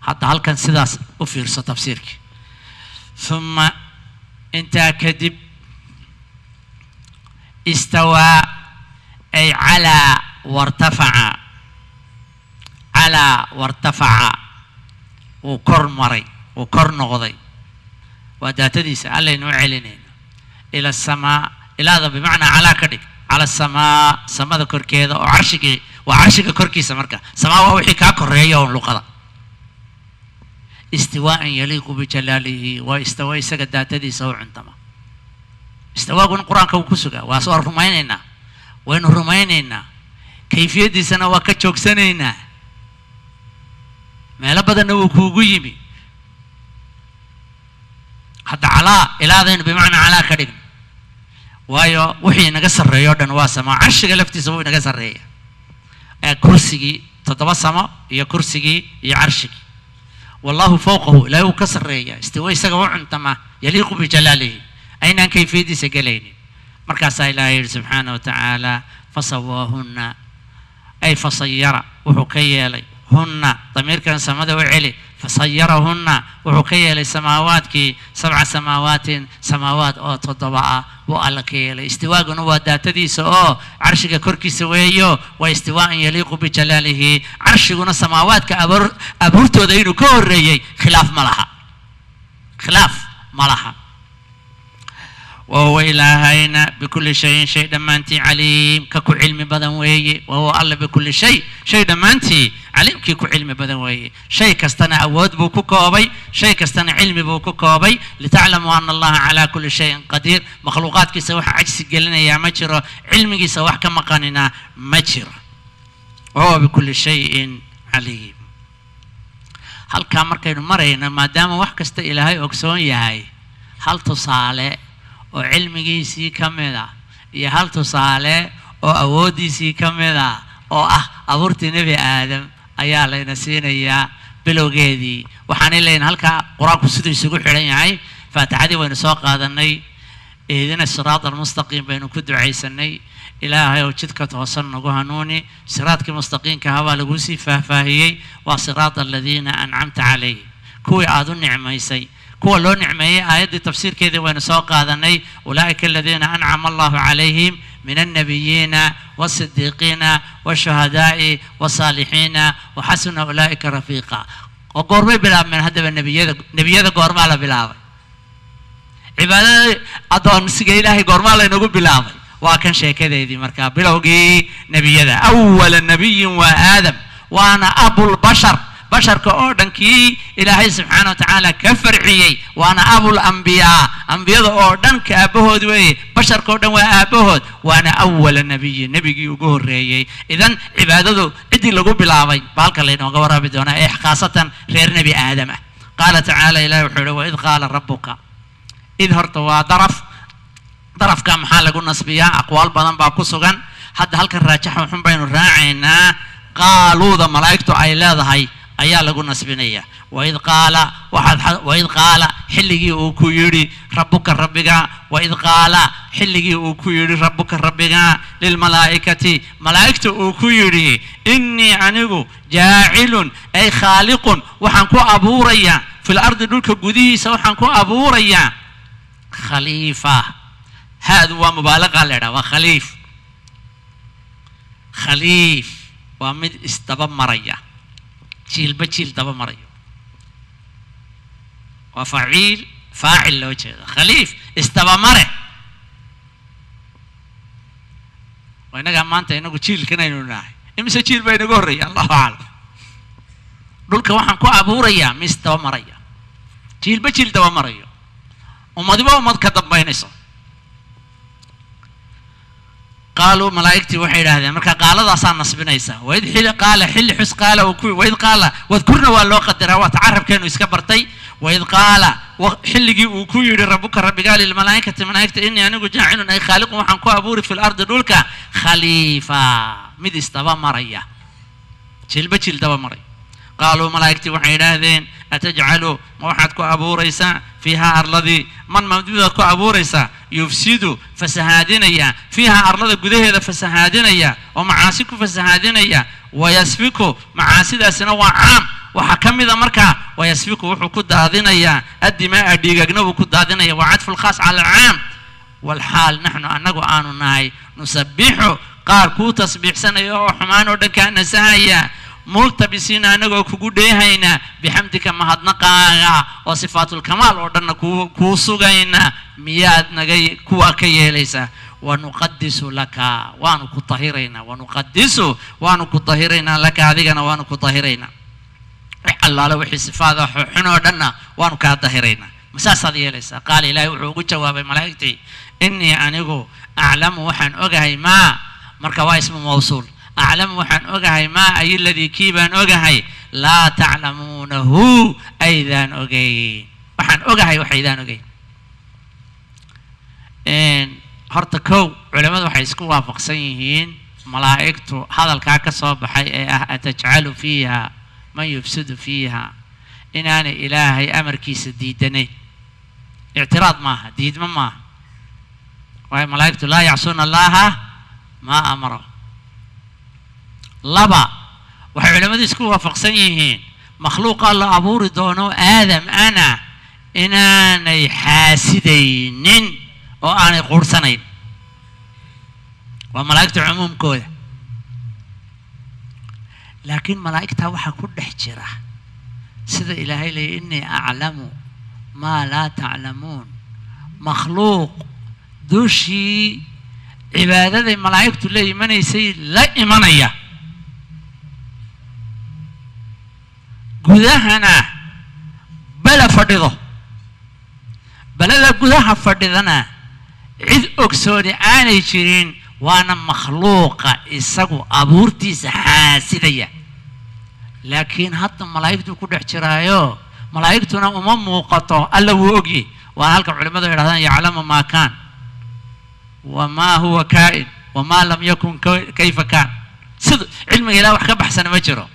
Hadda halkan sidaas u fiirso tafsiirkii. Uma, intaa kadib, istawaa ay calaa wartafaca, calaa wartafaca, wuu kor maray, wuu kor noqday. Waa daatadiisa allaynu u celinayna. Ila asamaa, ilaada bimacnaa calaa ka dhig, cala asamaa, samada korkeeda oo carshigii waa carshiga korkiisa. Marka samaa waa wixii kaa koreeya oon luqada. Istiwaa'an yaliiqu bijalaalihi, waa istawa isaga daatadiisa u cuntama. Istawaaguna Qur-aanka wuu ku sugaa, waa soo rumaynaynaa, waynu rumaynaynaa, kayfiyaddiisana waa ka joogsanaynaa. Meelo badanna wuu kuugu yimi. Hadda calaa ilaadaynu bimacnaa calaa ka dhigno, waayo wixii inaga sarreeyo o dhan waa samo. Carshiga laftiisa wuu inaga sarreeya, ee kursigii toddoba samo iyo kursigii iyo carshigii. Wallahu fawqahu, Ilaahay wuu ka sarreeya. Istiwa isaga u cuntama yaliiqu bijalaalihi, aynaan kayfiyadiisa gelaynin. Markaasaa Ilaahay yidhi subxaana wa tacaala: fasawaahunna, ay fasayara, wuxuu ka yeelay, hunna, damiirkan samada u celi. Fasayarahunna, wuxuu ka yeelay samaawaadkii, sabca samaawaatin, samaawaad oo 7 ah buu Alla ka yeelay. Istiwaaguna waa daatadiisa oo carshiga korkiisa weeyo, waa istiwaa'an yaliiqu bijalaalihi. Carshiguna samaawaadka abuurtooda inuu ka horreeyey khilaaf ma laha, khilaaf ma laha. Wahuwa Ilaahayna bikulli shayin, shay dhammaantii, caliim, ka ku cilmi badan weeye. Wahuwa Alla bikulli shay, shay dhammaantii, caliimkii ku cilmi badan weeye. Shay kastana awood buu ku koobay, shay kastana cilmi buu ku koobay. Litaclamuu ana Allaha calaa kulli shayin qadiir. Makhluuqaadkiisa wax cajsi gelinayaa ma jiro, cilmigiisa wax ka maqanina ma jiro. Wahuwa bikulli shayin caliim. Halkaa markaynu marayno, maadaama wax kasta Ilaahay ogsoon yahay, hal tusaale oo cilmigiisii ka mid ah iyo hal tusaale oo awooddiisii ka mid ah oo ah abuurtii Nebi Aadam ayaa layna siinayaa bilowgeedii. Waxaanay leeyihin halkaa Qur-aanku siduu isugu xidhan yahay. Faatixadii waynu soo qaadanay, ihdina siraat almustaqiim baynu ku ducaysanay, Ilaahay oo jidka toosan nagu hanuuni. Siraadkii mustaqiimka ahaa baa laguu sii faahfaahiyey, waa siraat aladiina ancamta calayhim, kuwii aada u nicmaysay. Kuwa loo nicmeeyey aayaddii tafsiirkeedii waynu soo qaadanay, ulaa'ika aladiina ancama Allahu calayhim min alnabiyiina waasidiiqiina washuhadaa'i wasaalixiina waxasuna ulaa'ika rafiiqa. Oo goormay bilaabmeen haddaba nebiyada? Nebiyada goormaa la bilaabay? Cibaadada addoonsiga Ilaahay goormaa laynagu bilaabay? Waa kan sheekadeedii. Markaa bilowgii nebiyada, awala nabiyin waa Aadam, waana abulbashar, basharka oo dhan kii Ilaahay subxaana wa tacaala ka farciyey, waana abul ambiyaa, ambiyada oo dhan ka aabbahood weeye, basharka oo dhan waa aabbahood, waana awala nabiyin, nebigii ugu horreeyey. Idan cibaadadu ciddii lagu bilaabay baalka laynooga waraabi doonaa ee khaasatan reer Nebi Aadam ah. Qaala tacaala, Ilahi wuxuu yihi: waid qaala rabbuka. Id horta waa daraf. Darafka maxaa lagu nasbiyaa? Aqwaal badan baa ku sugan. Hadda halkan raajaxa xun baynu raacaynaa, qaaluuda malaa'igtu ay leedahay ayaa lagu nasbinaya. Waid qaala, waxaad, waid qaala, xilligii uu ku yidhi, rabbuka, rabbiga, waid qaala, xilligii uu ku yidhi, rabbuka, rabbiga, lilmalaa'ikati, malaa'igta uu ku yidhi, innii anigu, jaacilun ay khaaliqun, waxaan ku abuurayaa, fil ardi, dhulka gudihiisa waxaan ku abuurayaa, khaliifa. Haadu waa mubaalaqa la idhaha, waa khaliif. Khaliif waa mid isdaba maraya, jiilba jiil daba marayo, waa faciil, faacil loo jeeda, khaliif isdaba mare. Waa innagaa maanta, inagu jiilkan aynu nahay, imise jiil baa inaga horreeya? Allahu aclam. Dhulka waxaan ku abuurayaa mid isdaba maraya, jiilba jiil daba marayo, ummadiba ummad ka dambaynayso. Qaaluu, malaa'igtii waxay idhaahdeen, marka qaaladaasaa nasbinaysa. Waid xili qaala, xilli xus, qaala uu ku, waid qaala, wadkurna waa loo qadaraa, waa tacarabkeenu iska bartay. Waid qaala, xilligii uu ku yidhi, rabbuka, rabbigaa, lilmalaa'ikati, malaa'igta, innii anigu, jaacilun ay khaaliqun, waxaan ku abuuri, fi lardi, dhulka, khaliifa, mid isdaba maraya, jiilba jiil daba maraya. Qaaluu, malaa'igtii waxay idhaahdeen: atajcalu, ma waxaad ku abuuraysaa, fiihaa, arladii, man, ma midaad ku abuuraysaa, yufsidu, fasahaadinaya, fiihaa, arlada gudaheeda fasahaadinaya oo macaasi ku fasahaadinaya, wayasfiku, macaasidaasina waa caam, waxaa ka mida markaa, wayasfiku, wuxuu ku daadinayaa, addimaaa, dhiigagna buu ku daadinaya. Waa cadfu lkhaas cala alcaam. Walxaal naxnu, annagu aanu nahay, nusabixu, qaar kuu tasbiixsanaya oo xumaan oo dhan kaa nasahaya, multabisiina, anagoo kugu dheehayna, bixamdika, mahadnaqaaga, oo sifaatulkamaal oo dhanna kuu sugayna, miyaad naga kuwaa ka yeelaysaa? Wanuqadisu laka, waanu ku tahiraynaa, wanuqadisu, waanu ku tahiraynaa, laka, adigana waanu ku tahiraynaa, wax allaale wixii sifaada xun oo dhanna waanu kaa dahiraynaa, ma saasaad yeelaysaa? Qaala, Ilaahay wuxuu ugu jawaabay malaa'igtii: innii anigu, aclamu, waxaan ogahay, maa, marka waa ismu mawsuul, aclamu, waxaan ogahay, maa ay aladii, kii baan ogahay, laa taclamuunahu, aydaan ogeyn. Waxaan ogahay waxaydaan ogeyn. Horta kow, culimmadu waxay isku waafaqsan yihiin malaa'igtu hadalkaa ka soo baxay ee ah atajcalu fiiha man yufsidu fiiha inaanay Ilaahay amarkiisa diidanayn. Ictiraad maaha, diidmo maaha, waayo malaa'igtu laa yacsuuna Allaha maa amara. Laba, waxay culimmadu isku waafaqsan yihiin Makhluuqa la abuuri doono Aadam ana inaanay xaasidaynin oo aanay quursanayn. Waa malaa'igta cumuumkooda, laakiin malaa'igtaa waxaa ku dhex jira sida Ilaahay leeyay, "Innii aclamu maa laa taclamuun." Makhluuq dushii cibaadaday malaa'igtu la imanaysay la imanaya, gudahana bala fadhido, balada gudaha fadhidana cid ogsooni aanay jirin, waana makhluuqa isagu abuurtiisa xaasidaya. Laakiin hadda malaa'igtuu ku dhex jiraayo, malaa'igtuna uma muuqato, Alla wuu ogyahy. Waa halka culimmadu yidhahdaan, "Yaclamu maa kaan wamaa huwa kaa'in wamaa lam yakun kayfa kaan." Sida cilmiga Ilaah wax ka baxsana ma jiro.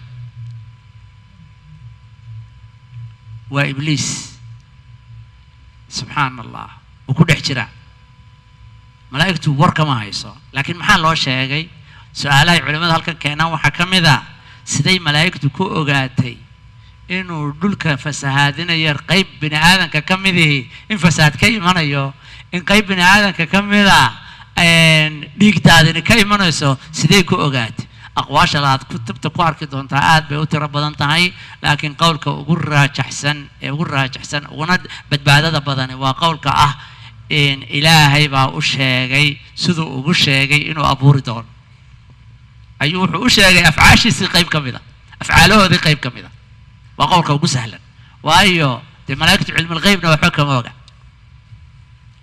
Waa Ibliis, subxaana Allah, wuu ku dhex jiraa. Malaa'igtu war kama hayso, laakiin maxaa loo sheegay? Su-aalahay culimmadu halkan keenaan waxaa ka mid a, siday malaa'igtu ku ogaatay inuu dhulka fasahaadinayo qayb bini aadanka ka midihi, in fasahaad ka imanayo, in qayb bini aadanka ka mida dhiigdaadini ka imanayso? Sidey ku ogaatay? Aqwaasha aad kutubta ku arki doontaa aad bay u tiro badan tahay, laakiin qowlka ugu raajaxsan ee ugu raajaxsan uguna badbaadada badani waa qowlka ah in Ilaahay baa u sheegay. Siduu ugu sheegay inuu abuuri doono ayuu wuxuu u sheegay afcaashiisii qayb ka mid a, afcaalahoodii qayb ka mid a. Waa qowlka ugu sahlan, waayo dee malaa'igtu cilmulgheybna waxba kama oga.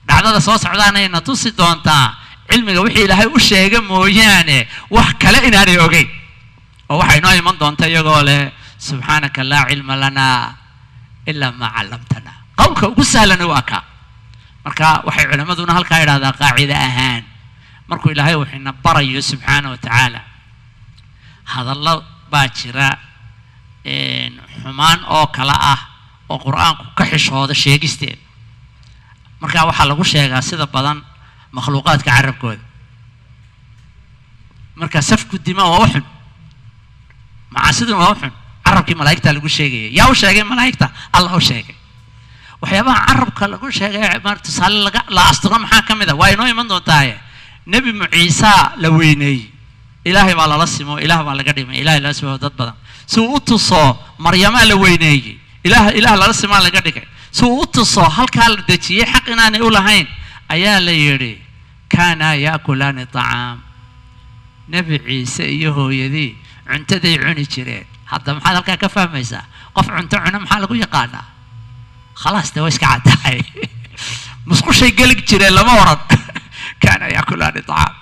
Dhacdada soo socdaanayna tusi doontaa cilmiga wixii Ilaahay u sheega mooyaane wax kale inaanay ogeyn, oo waxay noo iman doonta iyagoo leh, "Subxaanaka laa cilma lanaa ilaa maa callamtana." Qowlka ugu sahlani waa kaa. Marka waxay culimmaduna halkaa idhahdaa, qaacide ahaan, markuu Ilaahay waxina barayo subxaana wa tacaala, hadallo baa jira xumaan oo kale ah oo Qur-aanku ka xishooda sheegisteeda. Marka waxaa lagu sheegaa sida badan makhluuqaadka carabkooda. Marka safku dima waa u xun, macaasiduna waa u xun. Carabkii malaa'igta lagu sheegaya, yaa u sheegay malaa'igta? Allah u sheegay. Waxyaabaha carabka lagu sheegay mar tusaale laga la asturo maxaa ka mid a? Waa inoo iman doontaaye. Nebi Ciisa la weyneeyey, Ilaahay baa lala simo, Ilaah baa laga dhimay, Ilahay lala simo dad badan si uu u tuso. Maryamaa la weyneeyey, Ilaah lala simaa laga dhigay si uu u tuso halkaa la dejiyey xaq inaanay u lahayn. Ayaa la yidhi, "Kaanaa yaakulaani tacaam." Nebi Ciise iyo hooyadii cuntaday cuni jireen. Hadda maxaad halkaa ka fahmaysaa? Qof cunto cuna maxaa lagu yaqaanaa? Khalaas, de waa iska caddahay. Musqushay geli jireen lama oran. "Kaana yaakulaani tacaam."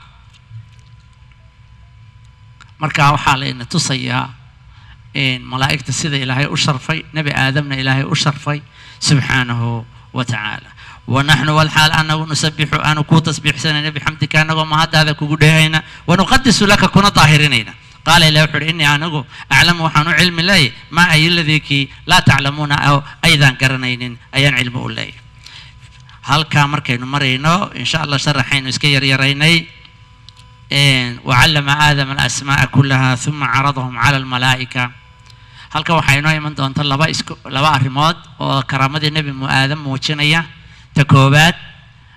Marka waxaa layna tusayaa in malaa'igta sida Ilaahay u sharfay, Nebi Aadamna Ilaahay u sharfay subxaanahu wa tacaala. "Wanaxnu walxaal anagu nusabixu aanu kuu tasbiixsanayna, bixamdika anagoo mahaddaada kugu dhehayna, wanuqadisu laka kuna daahirinayna." Qaala, Ilahi wuxu uhi, "Innii anigu aclamu waxaan u cilmi leeyay maa ay ladii kii laa taclamuuna oo aydaan garanaynin ayaan cilmi u leeyahy." Halkaa markaynu marayno, insha Allah, sharaxaynu iska yaryaraynay. "Wacallama Aadama alasmaa'a kullaha uma caradahum cala almalaa'ika." Halka waxaa inoo iman doonta laba isku laba arrimood oo karaamadii Nebi Aadam muujinaya. Ta koowaad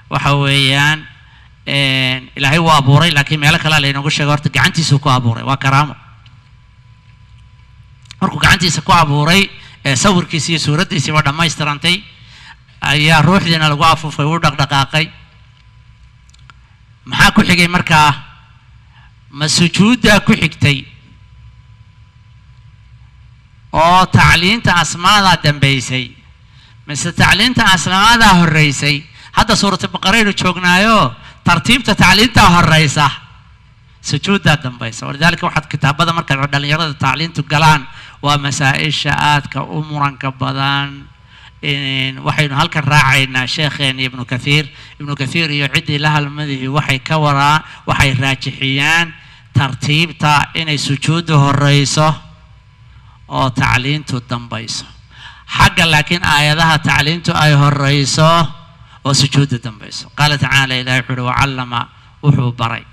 waxa weeyaan, Ilaahay wuu abuuray, laakiin meelo kalea laynoogu sheegay horta gacantiisuu ku abuuray. Waa karaamo. Markuu gacantiisa ku abuuray ee sawirkiisi iyo suuraddiisiiba dhammaystirantay, ayaa ruuxdiina lagu afuufay, wuu dhaqdhaqaaqay. Maxaa ku xigay markaa? Ma sujuuddaa ku xigtay oo tacliinta asmaadaa dambaysay, mise tacliinta asmaadaa horreysay? Hadda suuratu Baqaraynu joognaayo, tartiibta tacliintaa horeysa, sujuuddaa dambaysa. Walidaalika waxaad kitaabada markaad dhalinyarada tacliintu galaan, waa masaa-isha aadka u muranka badan. Waxaynu halkan raacaynaa sheekheena Ibnu Kathiir. Ibnu Kathiir iyo ciddii la halmadihii waxay ka waraan, waxay raajixiyaan tartiibta inay sujuuddu horeyso oo tacliintu dambayso xagga, laakiin aayadaha tacliintu ay horeyso oo sujuuddu dambayso. Qaala tacaala, Ilahi wuxuu uhi, "Wacallama wuxuu baray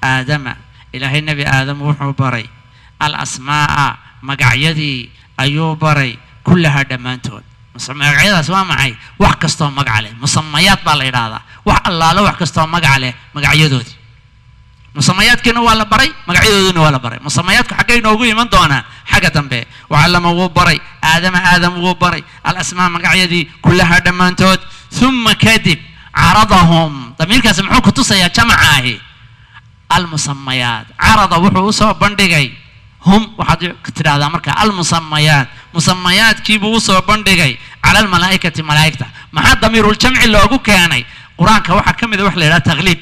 Aadama." Ilaahay Nebi Aadam wuxuu baray al asmaa'a, magacyadii. Ayuu baray kullahaa dhammaantood. Magacyadaas waa maxay? Wax kastoo magac leh musamayaad baa la yidhaahdaa. Wax allaalo wax kastoo magac leh magacyadoodii, musamayaadkiina waa la baray, magacyadoodina waa la baray. Musamayaadku xaggay noogu iman doonaan? Xagga dambe. Wacallama wuu baray Aadama, Aadam wuu baray alasmaa magacyadii kullahaa dhammaantood. Uma kadib caradahum, damiirkaasi muxuu ku tusayaa? Jamaca ahi almusamayaat. Carada wuxuu usoo bandhigay hum, waxaad tidhahdaa marka almusamayaat, musamayaadkiibuu usoo bandhigay cala almalaa'ikati, malaa'igta. Maxaa damiiruljamci loogu keenay? Qur-aanka waxaa ka mid a wax la yidhaha takhliib.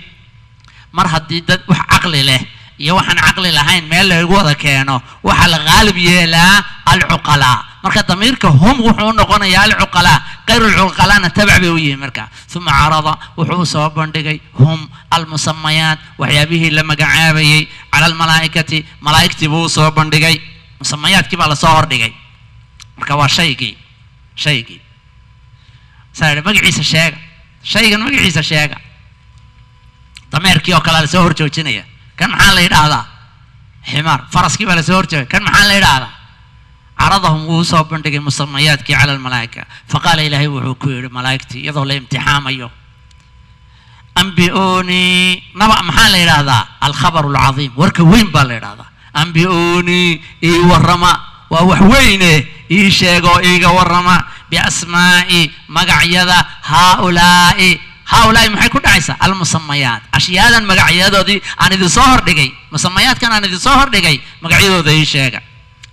Mar haddii dad wax caqli leh iyo waxaan caqli lahayn meel lagu wada keeno, waxaa la qaalib yeelaa alcuqalaa. Marka damiirka hum wuxuu u noqonayaa alcuqalaa, kayru lcuqalaana tabac bay u yihiin. Marka uma carada wuxuu usoo bandhigay hum almusamayaat, waxyaabihii la magacaabayey, cala almalaa'ikati, malaa'igtii buu usoo bandhigay. Musamayaadkii baa lasoo hordhigay. Marka waa shaygii saa yidhi, magaciisa sheega, shaygan magaciisa sheega. Dameerkii oo kalea lasoo horjoojinaya, kan maxaa la yidhaahdaa? Ximaar. Faraskii baa lasoo horjoogay, kan maxaa la yidhaahdaa? Caradahum wuu usoo bandhigay musamayaadkii cala almalaa'ika. Faqaala ilaahay wuxuu ku yidhi malaa'igtii iyadoo la imtixaamayo: ambi'uunii. Naba maxaa la yidhaahdaa? Alkhabaru alcadiim, warka weyn baa la yidhahdaa. Ambi'uunii, ii warrama, waa wax weyne, ii sheegoo iiga warrama biasmaa'i, magacyada haaulaa'i. Haaulaa'i maxay ku dhacaysaa? Almusamayaat, ashyaadan magacyadoodii aan idinsoo hordhigay, musamayaadkan aan idinsoo hordhigay magacyadooda ii sheega.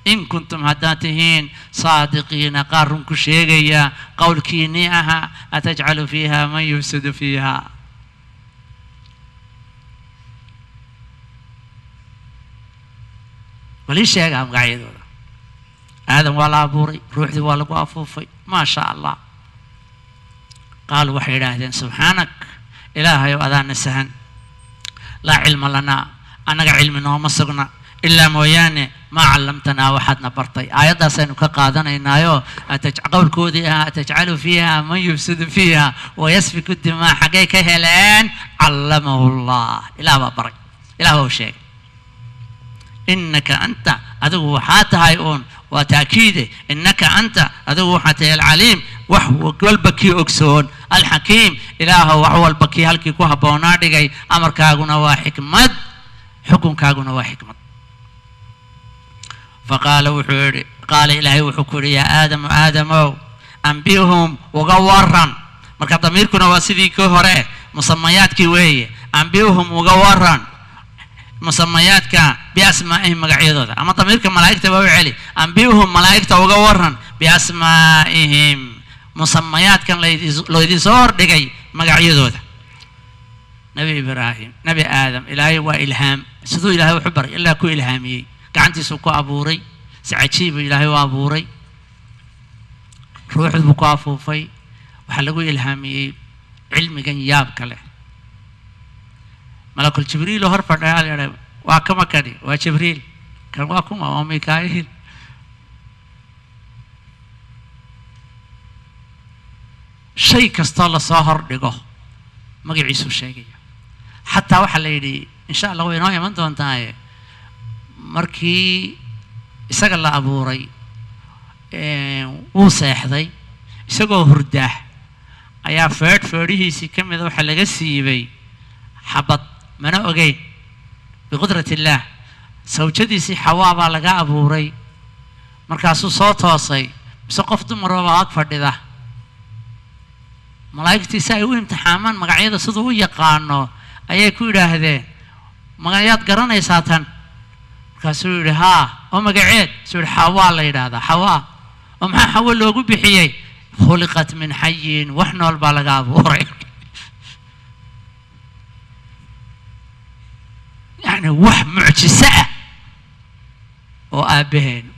In kuntum haddaad tihiin saadiqiina, qaar run ku sheegaya qowlkiinnii ahaa atajcalu fiiha man yufsidu fiiha. Bal ii sheegaa magacyadooda. Aadam waa la abuuray, ruuxdii waa lagu afuufay, maa sha Allah. Qaaluu waxay yidhaahdeen: subxaanak, ilaahayow adaa nasahan, laa cilma lanaa, annaga cilmi nooma sugna, ilaa mooyaane maa callamtanaa, waxaadna bartay. Aayaddaasaynu ka qaadanaynaayo qowlkoodii ahaa atajcalu fiiha man yufsidu fiiha wayasfiku dimaa xaggay ka heleen? Callamahu Allah, ilaah baa baray, ilaah baa u sheegay. Inaka anta, adigu waxaa tahay uun, waa taakiide, inaka anta, adigu waxaa tahay alcaliim, wax walba kii ogsoon, alxakiim, ilaahow wax walba kii halkii ku habboonaa dhigay. Amarkaaguna waa xikmad, xukunkaaguna waa xikmad. Faqaala wuxuu yidhi, qaala ilaahay wuxuu ku yidhi: yaa Aadamu, Aadamow, ambihum uga waran. Marka damiirkuna waa sidii kii hore, musamayaadkii weeye. Ambihum uga waran musamayaadka biasmaa'ihim, magacyadooda. Ama damiirka malaa'igta baa u celi: ambihum, malaa'igta uga waran, biasmaa'ihim, musamayaadkan laydinsoo hordhigay magacyadooda. Nabi Ibraahim, Nabi Aadam, ilaahay waa ilhaam. Siduu ilaahay wuxu baray? Ilaa ku ilhaamiyey, gacantiisuu ku abuuray, si cajiibu ilaahay u abuuray, ruuxdu buu ku afuufay, waxaa lagu ilhaamiyey cilmigan yaabka leh. Malakul Jibriil oo hor fadhiyaa la yidhaha: waa kama kani? Waa Jibriil. Kan waa kuma? Waa Mikaa'iil. Shay kastoo lasoo hordhigo magaciisuu sheegaya. Xataa waxaa la yidhi, insha Allah way inoo iman doontaaye, markii isaga la abuuray wuu seexday, isagoo hurdaa ayaa feedh feedhihiisii ka mida waxaa laga siibay xabad, mana ogeyn. Biqudrat illaah sawjadiisii Xawaa baa laga abuuray. Markaasuu soo toosay, mise qof dumaraba ag fadhida. Malaa'igtii si ay u imtixaamaan magacyada siduu u yaqaano ayay ku yidhaahdeen: magayaad garanaysaa tan? Markaasuu yidhi: haa, oo magaceed? Suu yidhi: Xawaa la yidhaahdaa. Xawaa oo maxaa Xawa loogu bixiyey? Khuliqat min xayin, wax nool baa laga abuuray. Yacni wax mucjiso ah oo aabbaheen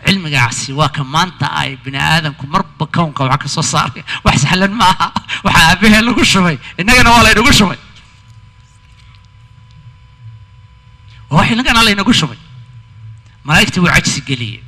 cilmigaasi waa ka maanta ay bini aadamku marba kownka wax ka soo saaray. Wax sahlan maaha waxaa aabbaheen lagu shubay, innagana waa laynagu shubay, waa wax innagana laynagu shubay. Malaa'igtii wuu cajsi geliyey.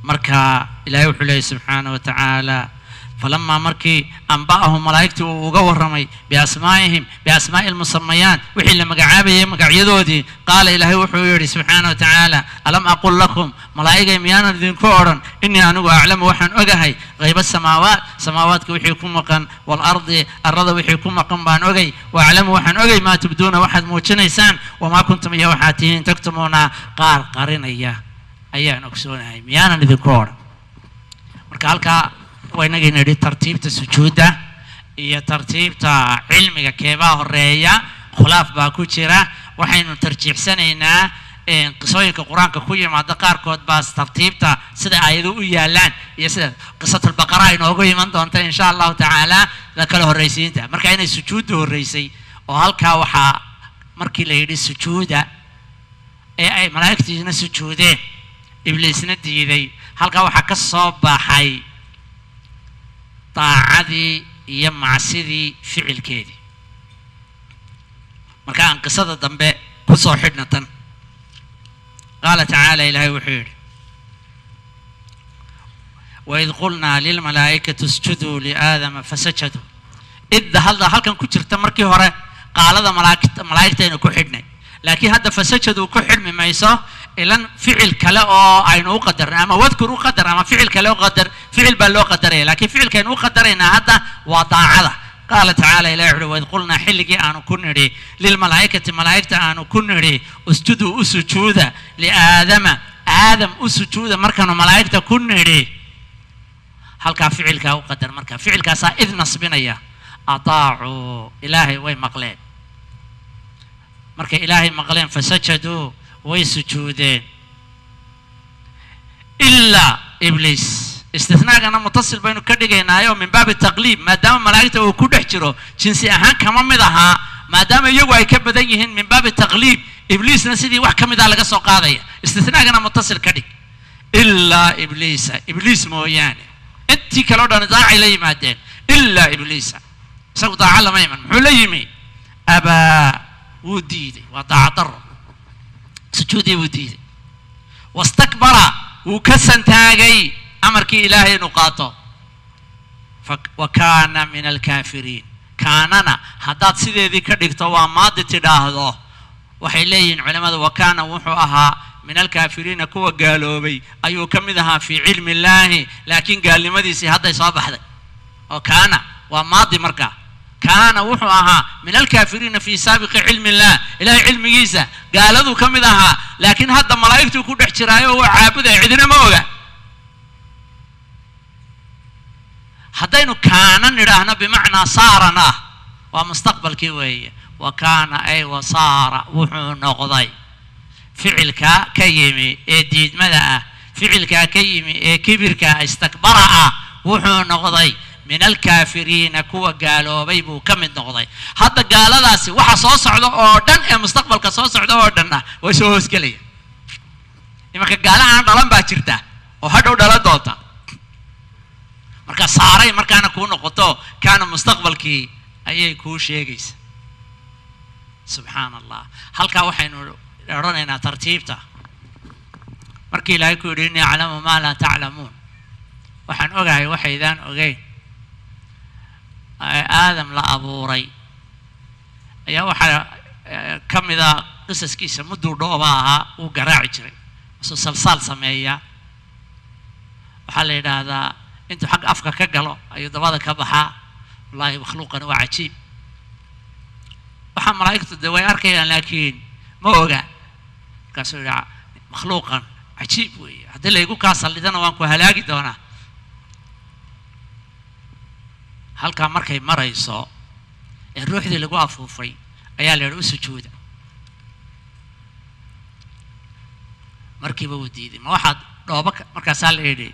Marka ilaahay wuxuu leeyahy subxaana wa tacaala: Falamaa markii amba'ahum malaa'igtii uu uga warramay biasmaa'ihim biasmaa'i lmusamayaan wixii la magacaabayay magacyadoodii, qaala ilaahay wuxuu yidhi subxaana wa tacaala, alam aqul lakum, malaa'igay miyaanan idinku odhan, innii anigu aclamu waxaan ogahay hayba samaawaat, samaawaadka wixii ku maqan, waalardi arlada wixii ku maqan baan ogay, wa aclamu waxaan ogay maa tubduuna waxaad muujinaysaan, wamaa kuntum iyo waxaad tihiin taktumuuna qaar qarinaya ayaan ogsoonahay, miyaanan idinku odhan. Marka halkaa waa inagii nidhi tartiibta sujuudda iyo tartiibta cilmiga keebaa horeeya, khulaaf baa ku jira. Waxaynu tarjiixsanaynaa qisooyinka Qur-aanka ku yimaada qaarkood baa tartiibta sida aayadu u yaalaan iyo sida qisatulbaqara inoogu iman doonta insha Allahu tacaala la kala horraysiinta. Marka inay sujuudda horreysay oo halkaa waxaa markii la yidhi sujuuda ee ay malaa'igtiisna sujuudeen, Ibliisna diiday, halkaa waxaa ka soo baxay daacadii iyo macsidii ficilkeedii. Marka aan qisada dambe ku soo xidhna tan. Qaala tacaala, ilaahay wuxuu yidhi, waid qulnaa lilmalaa'ikati isjuduu liaadama fasajaduu. Idda hadda halkan ku jirta markii hore qaalada malaa'igtaynu ku xidhnay, laakiin hadda fasajaduu ku xidhmi mayso, ilan ficil kale oo aynu u qadarnay ama wadkur u qadar ama ficil kale u qadar, ficil baa loo qadaraya, laakiin ficilkaynu u qadaraynaa hadda waa daacada. Qaala tacaala, ilahi wuxuuhi, waid qulnaa xilligii aanu ku nidhi, lilmalaa'ikati malaa'igta aanu ku nidhi, usjuduu u sujuuda, liaadama aadam u sujuuda, markaanu malaa'igta ku nidhi, halkaa ficilkaa u qadar. Marka ficilkaasaa id nasbinaya. Ataacuu, ilaahay way maqleen. Markay ilaahay maqleen, fasajaduu way sujuudeen, ilaa Ibliis. Istithnaagana mutasil baynu ka dhigaynaayo min baabi taqliib, maadaama malaa'igta uu ku dhex jiro, jinsi ahaan kama mid ahaa, maadaama iyagu ay ka badan yihiin, min baabi taqliib Ibliisna sidii wax ka mid ah laga soo qaadaya. Istithnaagana mutasil ka dhig. Ilaa Ibliisa, Ibliis mooyaane, intii kale o dhan daacay la yimaadeen ilaa Ibliisa, isagu daaca lama iman. Muxuu la yimi? Abaa, wuu diiday, waa daaca daro, sujuudii buu diiday. Wastakbara, wuu ka santaagay amarkii ilaahay inuu qaato. Wa kaana min alkaafiriin. Kaanana haddaad sideedii ka dhigto waa maadi tidhaahdo, waxay leeyihiin culimmadu, wa kaana wuxuu ahaa min alkaafiriina, kuwa gaaloobay ayuu ka mid ahaa fii cilmi illaahi, laakiin gaalnimadiisii hadday soo baxday oo kaana waa maadi. Markaa kaana wuxuu ahaa min alkaafiriina fii saabiqi cilmi illah, ilahay cilmigiisa gaaladuu ka mid ahaa, laakiin hadda malaa'igtuu ku dhex jiraayo oo waa caabudaya, cidina ma oga. Haddaynu kaana nidhaahno bimacnaa saaran ah, waa mustaqbalkii weeye. Wa kaana ay wasaara, wuxuu noqday ficilkaa ka yimi ee diidmada ah, ficilkaa ka yimi ee kibirka istakbara ah, wuxuu noqday min alkaafiriina, kuwa gaaloobay buu ka mid noqday. Hadda gaaladaasi waxa soo socda oo dhan ee mustaqbalka soo socda oo dhan ah way soo hoosgelaya. Imanka gaala aan dhalan baa jirta oo hadhow dhalan doonta. Marka saaray markaana kuu noqoto kaana mustaqbalkii ayay kuu sheegaysa. Subxaana Allah, halkaa waxaynu odhanaynaa tartiibta markii ilaahay ku yidhi innii aclamu maa laa taclamuun, waxaan ogahay waxaydaan ogeyn, Aadam la abuuray ayaa waxaa ka mida qisaskiisa mudduu dhooba ahaa wuu garaaci jiray, masuu salsaal sameeyaa. Waxaa la yidhaahdaa intuu xagga afka ka galo ayuu dabada ka baxaa. Wallaahi makhluuqani waa cajiib. Waxaa malaa'igtu de way arkayaan laakiin ma oga. Markaasuu yidhi makhluuqan cajiib weeye, haddii laygu kaa sallidana waan ku halaagi doonaa. Halkaa markay marayso ee ruuxdii lagu afuufay ayaa la yidhi u sujuuda. Markiiba wuu diiday. Ma waxaad dhooba markaasaa la yidhi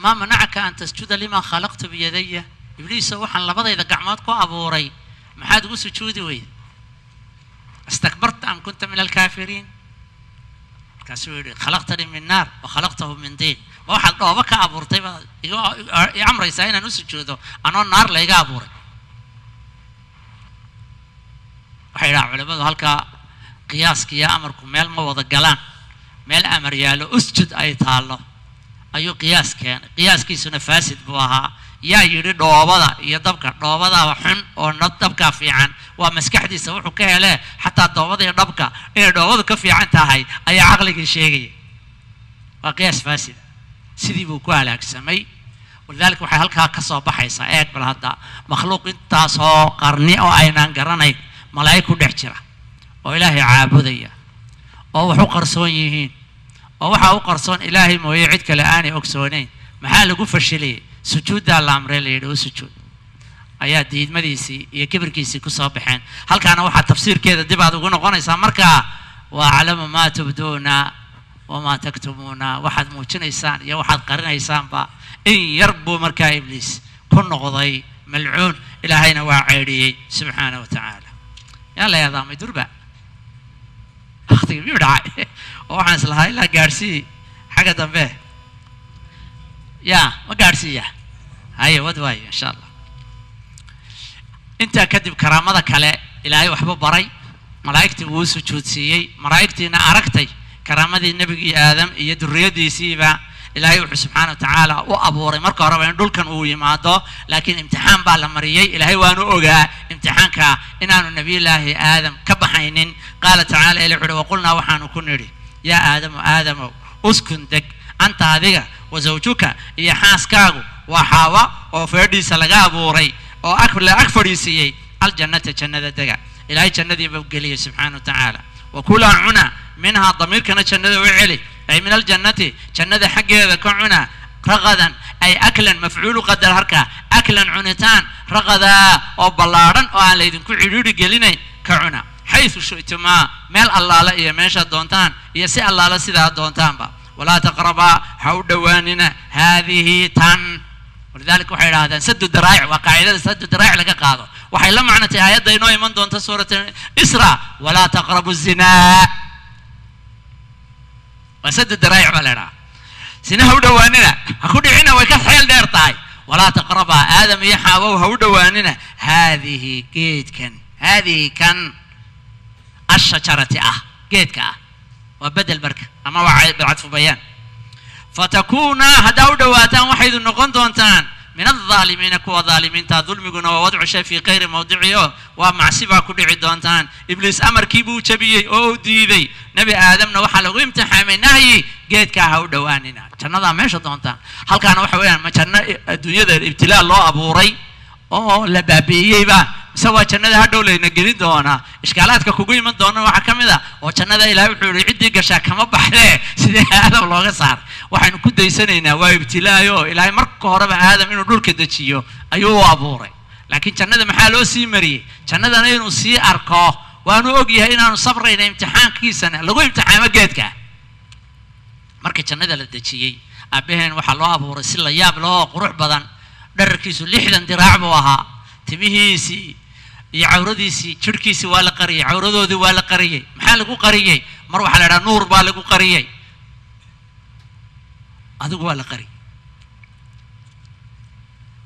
maa manacaka an tasjuda limaa khalaqtu biyadaya, Ibliiso waxaan labadayda gacmood ku abuuray maxaad ugu sujuudi weyday? Istakbarta am kunta min alkaafiriin? Markaasuu yidhi khalaqtanii min naar wa khalaqtahu min diin. Ma waxaad dhooba ka abuurtay baad i amraysaa inaan u sujuudo anoo naar layga abuuray? Waxay yidhaha culimmadu halkaa qiyaaska iyo amarku meel ma wada galaan. Meel amar yaallo usjud ay taallo ayuu qiyaas keenay, qiyaaskiisuna faasid buu ahaa. Yaa yidhi dhoobada iyo dabka? Dhoobada xun oo dabkaa fiican. Waa maskaxdiisa wuxuu ka helee, xataa dhoobada iyo dhabka inay dhoobadu ka fiican tahay ayaa caqligii sheegaya. Waa qiyaas faasida. Sidii buu ku halaagsamay. Walidaalika waxay halkaa ka soo baxaysaa, eeg bal hadda, makhluuq intaasoo qarni oo aynaan garanayn malaa'ig ku dhex jira oo Ilaahay caabudaya oo wax u qarsoon yihiin, oo waxaa u qarsoon Ilaahay mooye cid kale aanay ogsoonayn, maxaa lagu fashilayay? Sujuuddaa la amrey, la yidhi u sujuud, ayaa diidmadiisii iyo kibirkiisii kusoo baxeen. Halkaana waxaa tafsiirkeeda dib aad ugu noqonaysaa markaa wa aclamu maa tubduuna wamaa taktumuuna, waxaad muujinaysaan iyo waxaad qarinaysaanba. In yar buu markaa Ibliis ku noqday malcuun, Ilaahayna waa ceydhiyey subxaana wa tacaala. Yaa la eedaamay durba, waktigii miyuu dhacay? Oo waxaan islahaa ilaa gaadhsii xagga dambe. Ya ma gaadhsiiya? Haye, wad waayo insha Allah. Intaa kadib karaamada kale Ilaahay waxba baray, malaa'igtii wuu sujuudsiiyey. Malaa'igtiina aragtay karaamadii nebigii Aadam iyo durriyaddiisiiba. Ilaahay wuxuu subxaana wa tacaala u abuuray marka horeba in dhulkan uu yimaado, laakiin imtixaan baa la mariyey. Ilaahay waanu ogaa imtixaanka inaanu nebiyullaahi Aadam ka baxaynin. Qaala tacaala, ila wuxu uhi: waqulnaa, waxaanu ku nidhi, yaa Aadamu, Aadamow, uskun, deg, anta, adiga, wa zawjuka, iyo xaaskaagu, waa Xaawa oo feedhiisa laga abuuray oo ag la ag fadhiisiiyey, aljannata, jannada dega. Ilaahay jannadiiba geliyey subxaana wa tacaala. Wa kulaa, cuna, minhaa, damiirkana jannada u celi, ay min aljannati, jannada xaggeeda ka cuna, raqadan ay aklan, mafcuulu qadar harka, aklan, cunitaan, raqadaa, oo ballaadhan oo aan laydinku cidhiidhi gelinayn ka cuna, xaysu shi'tumaa, meel allaale iyo meeshaad doontaan iyo si allaale sidaa doontaanba. Walaa taqrabaa, ha u dhowaanina, haadihi, tan. Walidaalika waxay idhahdeen sadu daraa'ic waa qaacidada sadu daraa'ic laga qaado. Waxay la macno tahay aayadda inoo iman doonta suurat Isra, walaa taqrabu zinaa. Waa sadu daraa'ic baa la idhaha. Sina ha u dhowaanina, ha ku dhicina, way ka xeel dheer tahay. Walaa taqrabaa, Aadam iyo Xaawow, ha u dhowaanina, haadihi, geedkan, haadihi, kan, ashajarati ah, geedka ah. Waa bedel marka ama waa cadfu bayaan. Fatakuuna, haddaa u dhowaataan waxaydu noqon doontaan, min aldaalimiina, kuwa dhaalimiinta. Dulmiguna waa wadcu shay fii kayri mawdici o waa macsi baa ku dhici doontaan. Ibliis amarkii buu jabiyey oo u diiday. Nebi Aadamna waxaa lagu imtixaamay nahyi, geedkaa ha u dhowaanina, jannadaa meesha doontaan. Halkaana waxa weeyaan, ma janno adduunyada ibtilaa loo abuuray oo la baabi'iyeyba, mise waa jannada hadhow layna gelin doonaa? Ishkaalaadka kugu iman doona waxaa ka mid a oo jannada Ilaahay wuxuu yihi ciddii gashaa kama baxdee, sidee Aadam looga saaray? Waxaynu ku daysanaynaa waa ibtilaayo. Ilaahay marka horeba Aadam inuu dhulka dejiyo ayuu u abuuray, laakiin jannada maxaa loo sii mariyey? Jannadana inuu sii arko, waanu og yahay inaanu sabrayna imtixaankiisana lagu imtixaamo geedka. Marka jannada la dejiyey aabbaheen waxaa loo abuuray si la yaab leh oo qurux badan. Dherarkiisu 60 diraac buu ahaa. Timihiisii iyo cawradiisii, jidhkiisii waa la qariyey, cawradoodii waa la qariyey. Maxaa lagu qariyey? Mar waxaa la idhaha nuur baa lagu qariyey, adigu waa la qariyey.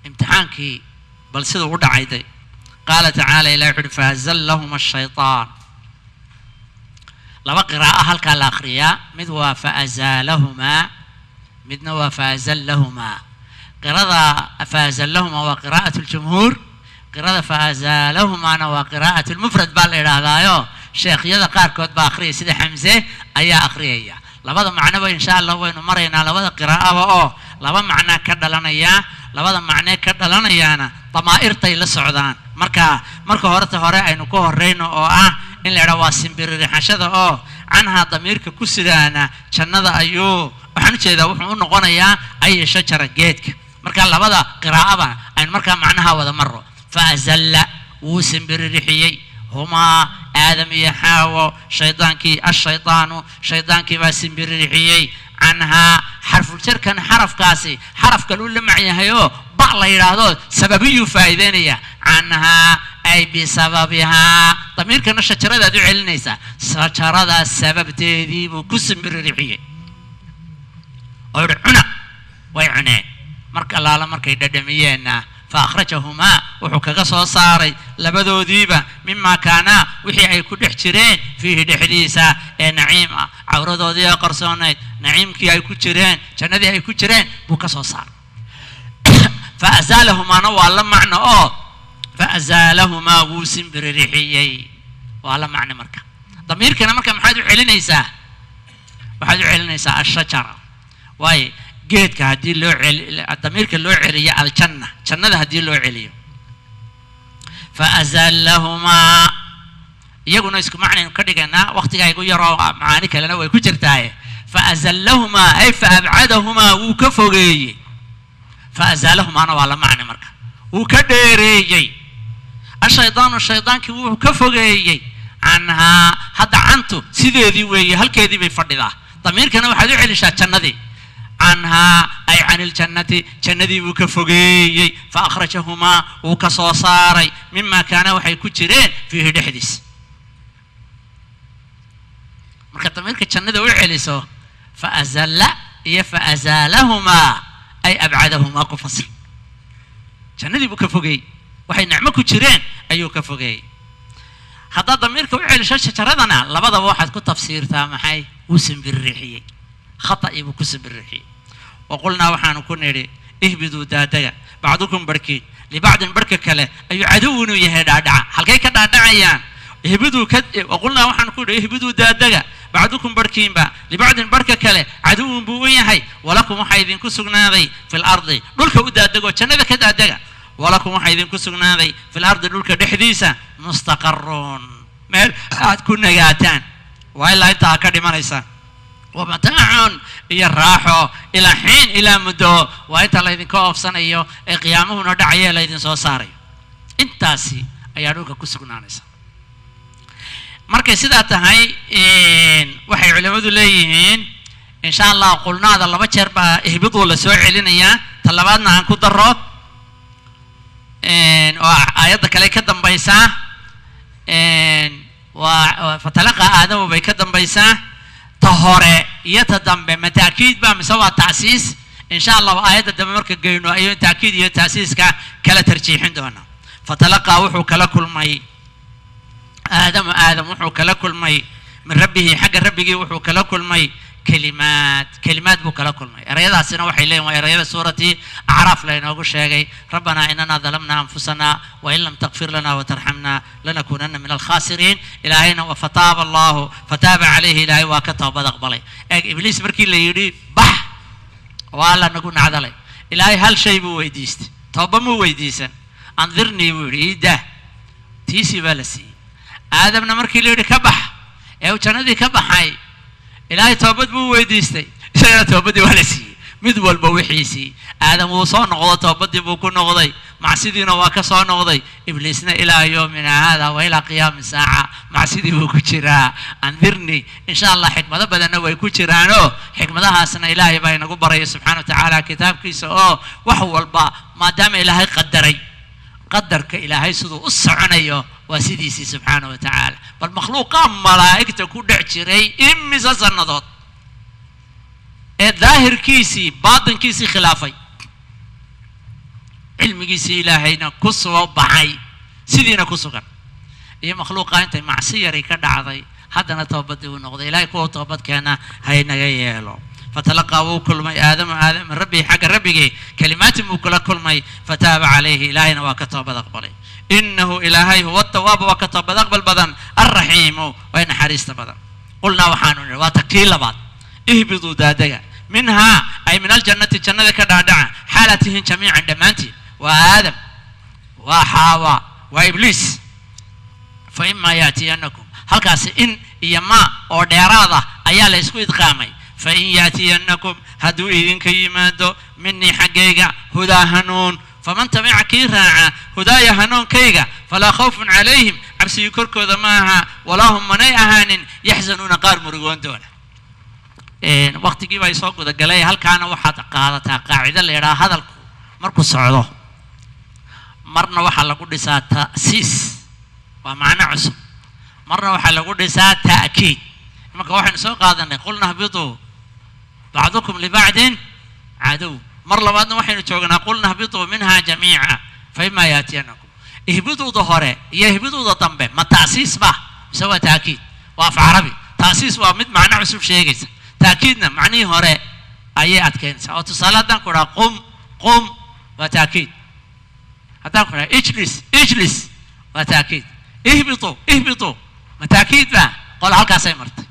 Imtixaankii bal siduu u dhacayday. Qaala tacaala, ilahi wuxu uhi: faazallahuma ashaytaan. Laba qiraa'a halkaa la akhriyaa, mid waa faazaalahumaa, midna waa faazallahumaa. Qirada faazallahumaa waa qiraa'at ljumhuur, qirada faazaalahumaana waa qiraa'at lmufrad baa la idhaahdaayo, sheekhyada qaarkood baa akhriyay, sida Xamse ayaa akhriyaya. Labada macnoba insha Allah waynu maraynaa, labada qiraa'aba oo laba macnaa ka dhalanaya. Labada macnee ka dhalanayaana damaa'irtay la socdaan. Marka marka horeta hore aynu ka horeyno oo ah in la idhaha waa simbiririxashada oo canhaa damiirka ku sidaana jannada ayuu, waxaan ujeedaa wuxuu u noqonayaa ay shajara, geedka. Marka labada qiraa'aba aynu markaa macnaha wada maro. Faazalla, wuu simbiririxiyey, humaa, Aadam iyo Xaawo, shaydaankii, ashaydaanu, shaydaankii baa simbiririxiyey, canhaa, xarfuljarkan, xarafkaasi xaraf kaluu la macyahayoo ba la yidhaahdo sababiyuu faa'iideynaya. Canhaa ay bisababihaa, damiirkana shajaradaad u celinaysaa, shajaradaas sababteedii buu ku simbiririxiyey oo yihi cuna. Way cuneen. Marka allaala markay dhadhamiyeenna, fa akhrajahumaa, wuxuu kaga soo saaray labadoodiiba, mimaa kaanaa, wixii ay ku dhex jireen, fiihi, dhexdiisa ee naciim ah, cawradoodii ee qarsoonayd, naciimkii ay ku jireen, jannadii ay ku jireen buu ka soo saaray. Fa azaalahumaana waa la macno oo fa azaalahumaa wuu simbiririxiyey, waa la macno. Marka damiirkana marka maxaad u celinaysaa? Waxaad u celinaysaa ashajara. Waayo, geedka haddii loo celi, damiirka loo celiyo aljanna, jannada haddii loo celiyo, fa azallahumaa, iyaguna isku macnaynu ka dhiganaa. Waqtigaa igu yaroo, macaani kalena way ku jirtaaye. Fa azallahumaa ay fa abcadahumaa, wuu ka fogeeyey. Fa azaalahumaana waa la macne, marka wuu ka dheereeyey. Ashaydaanu, shaydaankii wuu ka fogeeyey. Canhaa, hadda cantu sideedii weeye, halkeedii bay fadhidaa. Damiirkana waxaad u celishaa jannadii. Canhaa ay can iljannati, jannadii buu ka fogeeyey. Fa akhrajahumaa, wuu ka soo saaray. Mima kaana, waxay ku jireen, fiihi, dhexdiis. Marka damiirka jannada u celiso, fa azalla iyo fa azaalahumaa ay abcadahumaa ku fasir. Jannadii buu ka fogeeyey, waxay nicmo ku jireen ayuu ka fogeeyey. Haddaad damiirka u celisho shajaradana, labadaba waxaad ku tafsiirtaa maxay? Wuu simbirrixiyey, khata'ii buu ku simbirrixiyey. Wa qulnaa, waxaanu ku nidhi: ihbiduu, daadaga, bacdukum, barhkiin, libacdin, barhka kale ayuu caduw inuu yahay. Dhaadhaca, halkay ka dhaadhacayaan? Ihbiduu ka, wa qulnaa, waxaanu ku nidhi: ihbiduu, daadaga, bacdukum, barhkiinba, libacdin, barhka kale, caduwun buu u yahay. Walakum, waxaa idinku sugnaaday, fil ardi, dhulka u daadagoo jannada ka daadaga. Walakum, waxaa idinku sugnaaday, fil ardi, dhulka dhexdiisa, mustaqaruun, meel aad ku nagaataan, waa ilaa intaa ka dhimanaysaan, wa mataacun, iyo raaxo, ilaa xiin, ilaa muddo, waa inta laydinka oofsanayo ee qiyaamuhuna dhacaya ee laydin soo saarayo. Intaasi ayaa dhulka ku sugnaanaysa. Markay sidaa tahay, waxay culimmadu leeyihiin, insha Allah, qulnaada laba jeer baa ihbiduu la soo celinayaa. Ta labaadna aan ku daro oo aayadda kale ka dambaysaa, waa fatalaqa aadamu bay ka dambaysaa. Ta hore iyo ta dambe ma taakiid ba mise waa tacsiis? Insha Allah aayadda dambe marka geyno ayuu taakiid iyo tacsiiska kala tarjiixin doonaa. Fatalaqaa, wuxuu kala kulmay, aadamu, aadam wuxuu kala kulmay, min rabbihi, xagga rabbigii wuxuu kala kulmay, kelimaad, kelimaad buu kala kulmay. Erayadaasina waxay leeyihin waa erayada suurati Acraaf laynoogu sheegay: rabbanaa inana dalamna anfusana wain lam takfir lana watarxamna lanakunana min alkhaasiriin. Ilaahayna wa fataaba allahu, fataaba calayhi, ilaahay waa ka toobad aqbalay. Eeg, Ibliis markii la yidhi bax, waa alla nagu nacdalay, Ilaahay hal shay buu weydiistay, tooba muu weydiisan. Andirnii buu yidhi, iidaa. Tiisii baa la siiyey. Aadamna markii la yidhi ka bax ee uu jannadii ka baxay, Ilaahay toobad buu weydiistay, isagana toobadii waa la siiyey. Mid walba wixiisii. Aadam wuu soo noqdo, toobadii buu ku noqday, macsidiina waa ka soo noqday. Ibliisna ilaa yoomina hada wa ilaa qiyaami saaca macsidii buu ku jiraa. Andirni, insha Allah xikmado badanna way ku jiraanoo xikmadahaasna Ilaahay baa inagu baraya subxaana wa tacaala kitaabkiisa, oo wax walba maadaama Ilaahay qadaray, qadarka Ilaahay siduu u soconayo waa sidiisii subxaana wa tacaala. Bal makhluuqa malaa'igta ku dhex jiray imise sannadood ee daahirkiisii baatinkiisii khilaafay, cilmigiisii Ilaahayna ku soo baxay, sidiina ku sugan, iyo makhluuqa intay macsi yari ka dhacday haddana toobadii uu noqday. Ilahay kuwa toobad keena haynaga yeelo. Fatalaqaa, wuu kulmay, aadamu, aadam, min rabbihi, xagga rabbigii, kelimaatin buu kula kulmay. Fataaba calayhi, Ilaahayna waa ka toobad aqbalay. Inahu, Ilaahay, huwa tawaabu, waa ka toobad aqbal badan, alraxiimu, way naxariista badan. Qulnaa, waxaanu nidhi, waa takii labaad: ihbiduu, daadaga, minhaa ay min aljannati, jannada ka dhaadhaca, xaalaad tihiin, jamiican, dhammaantiin. Waa Aadam, waa Xaawa, waa Ibliis. Fa imaa yaatiyanakum, halkaasi in iyo ma oo dheeraad ah ayaa la isku idqaamay. Fa in yaatiyanakum, hadduu idinka yimaado, minii, xaggayga, hudaa, hanuun, faman tabica, kii raaca, hudaaya, hanuunkayga, falaa khawfun calayhim, cabsigii korkooda ma aha, walaa hum, manay ahaanin, yaxzanuuna, qaar murugoon doona. Waqtigii baa soo gudagalay. Halkaana waxaad qaadataa qaacido la yidhaha: hadalku markuu socdo, marna waxaa lagu dhisaa ta'siis, waa macno cusub, marna waxaa lagu dhisaa ta'kiid. Imanka waxaynu soo qaadanay qulna hbituu bacdukum libacdin cadow. Mar labaadna waxaynu joognaa qulna hbituu minha jamiica fa imaa yaatiyanakum. Ihbiduuda hore iyo ihbiduuda dambe ma ta'siis ba mise waa ta'kiid? Waa af Carabi. Ta'siis waa mid macno cusub sheegaysa, ta'kiidna macnihii hore ayay adkeynaysaa. Oo tusaale haddaan ku dhaha qum, qum, Waa taakiid. Haddaan ku dhahay ijlis, ijlis, waa taakiid. Ihbituu, ihbituu, ma taakiid ba? Qolo halkaasay martay,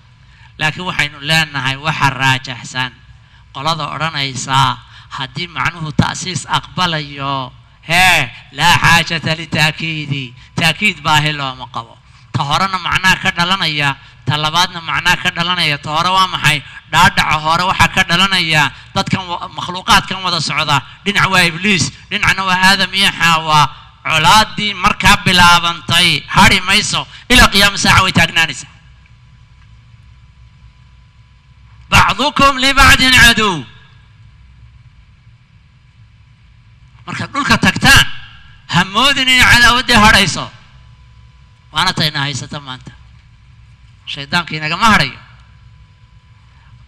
laakiin waxaynu leenahay waxa raajaxsan qolada odhanaysaa haddii macnuhu ta'siis aqbalayo, hee, laa xaajata litaakiidi, taakiid baahi looma qabo. Ta horena macnaha ka dhalanaya, ta labaadna macnaha ka dhalanaya. Ta hore waa maxay? Dhaadhaca hore waxaa ka dhalanaya dadkan makhluuqaadkan wada socda, dhinac waa Ibliis, dhinacna waa Aadam iyo Xaawa. Colaaddii markaa bilaabantay hadhi mayso ilaa qiyaama saaca, way taagnaanaysaa. Bacdukum libacdin caduw. Markaad dhulka tagtaan, ha moodin inay cadaawaddii hadhayso. Waana tayna haysata maanta, shaydaanka inagama hadhayo.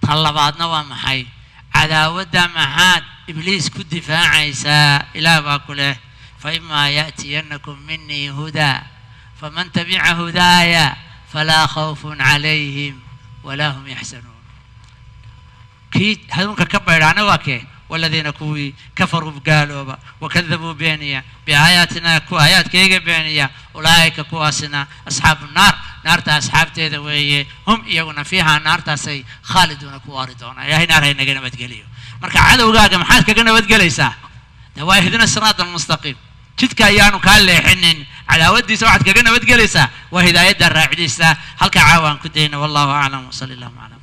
Ta labaadna waa maxay? Cadaawadda maxaad Ibliis ku difaacaysaa? Ilaah baa ku leh: faimaa ya'tiyannakum minii hudaa faman tabica hudaaya falaa khawfun calayhim walaa hum yaxsanuun. Kii hanuunka ka baydhaana waa kee? Waladiina kuwii kafaruu gaalooba, wakadabuu beeniya, biaayaatina kuwa aayaadkayga beeniya, ulaa'ika kuwaasina asxaabu naar, naarta asxaabteeda weeye. Hum iyaguna fiihaa naartaasay khaaliduuna ku waari doonaan. Ilahay naar haynaga nabadgeliyo. Marka cadowgaaga maxaad kaga nabadgelaysaa? De waa ihdina siraata almustaqiim, jidka ayaanu kaa leexinin. Cadaawadiisa waxaad kaga nabadgelaysaa waa hidaayadda raacidiisa. Halkaa caawa aan ku dayno. Wallahu aclam, wsali allahuma cala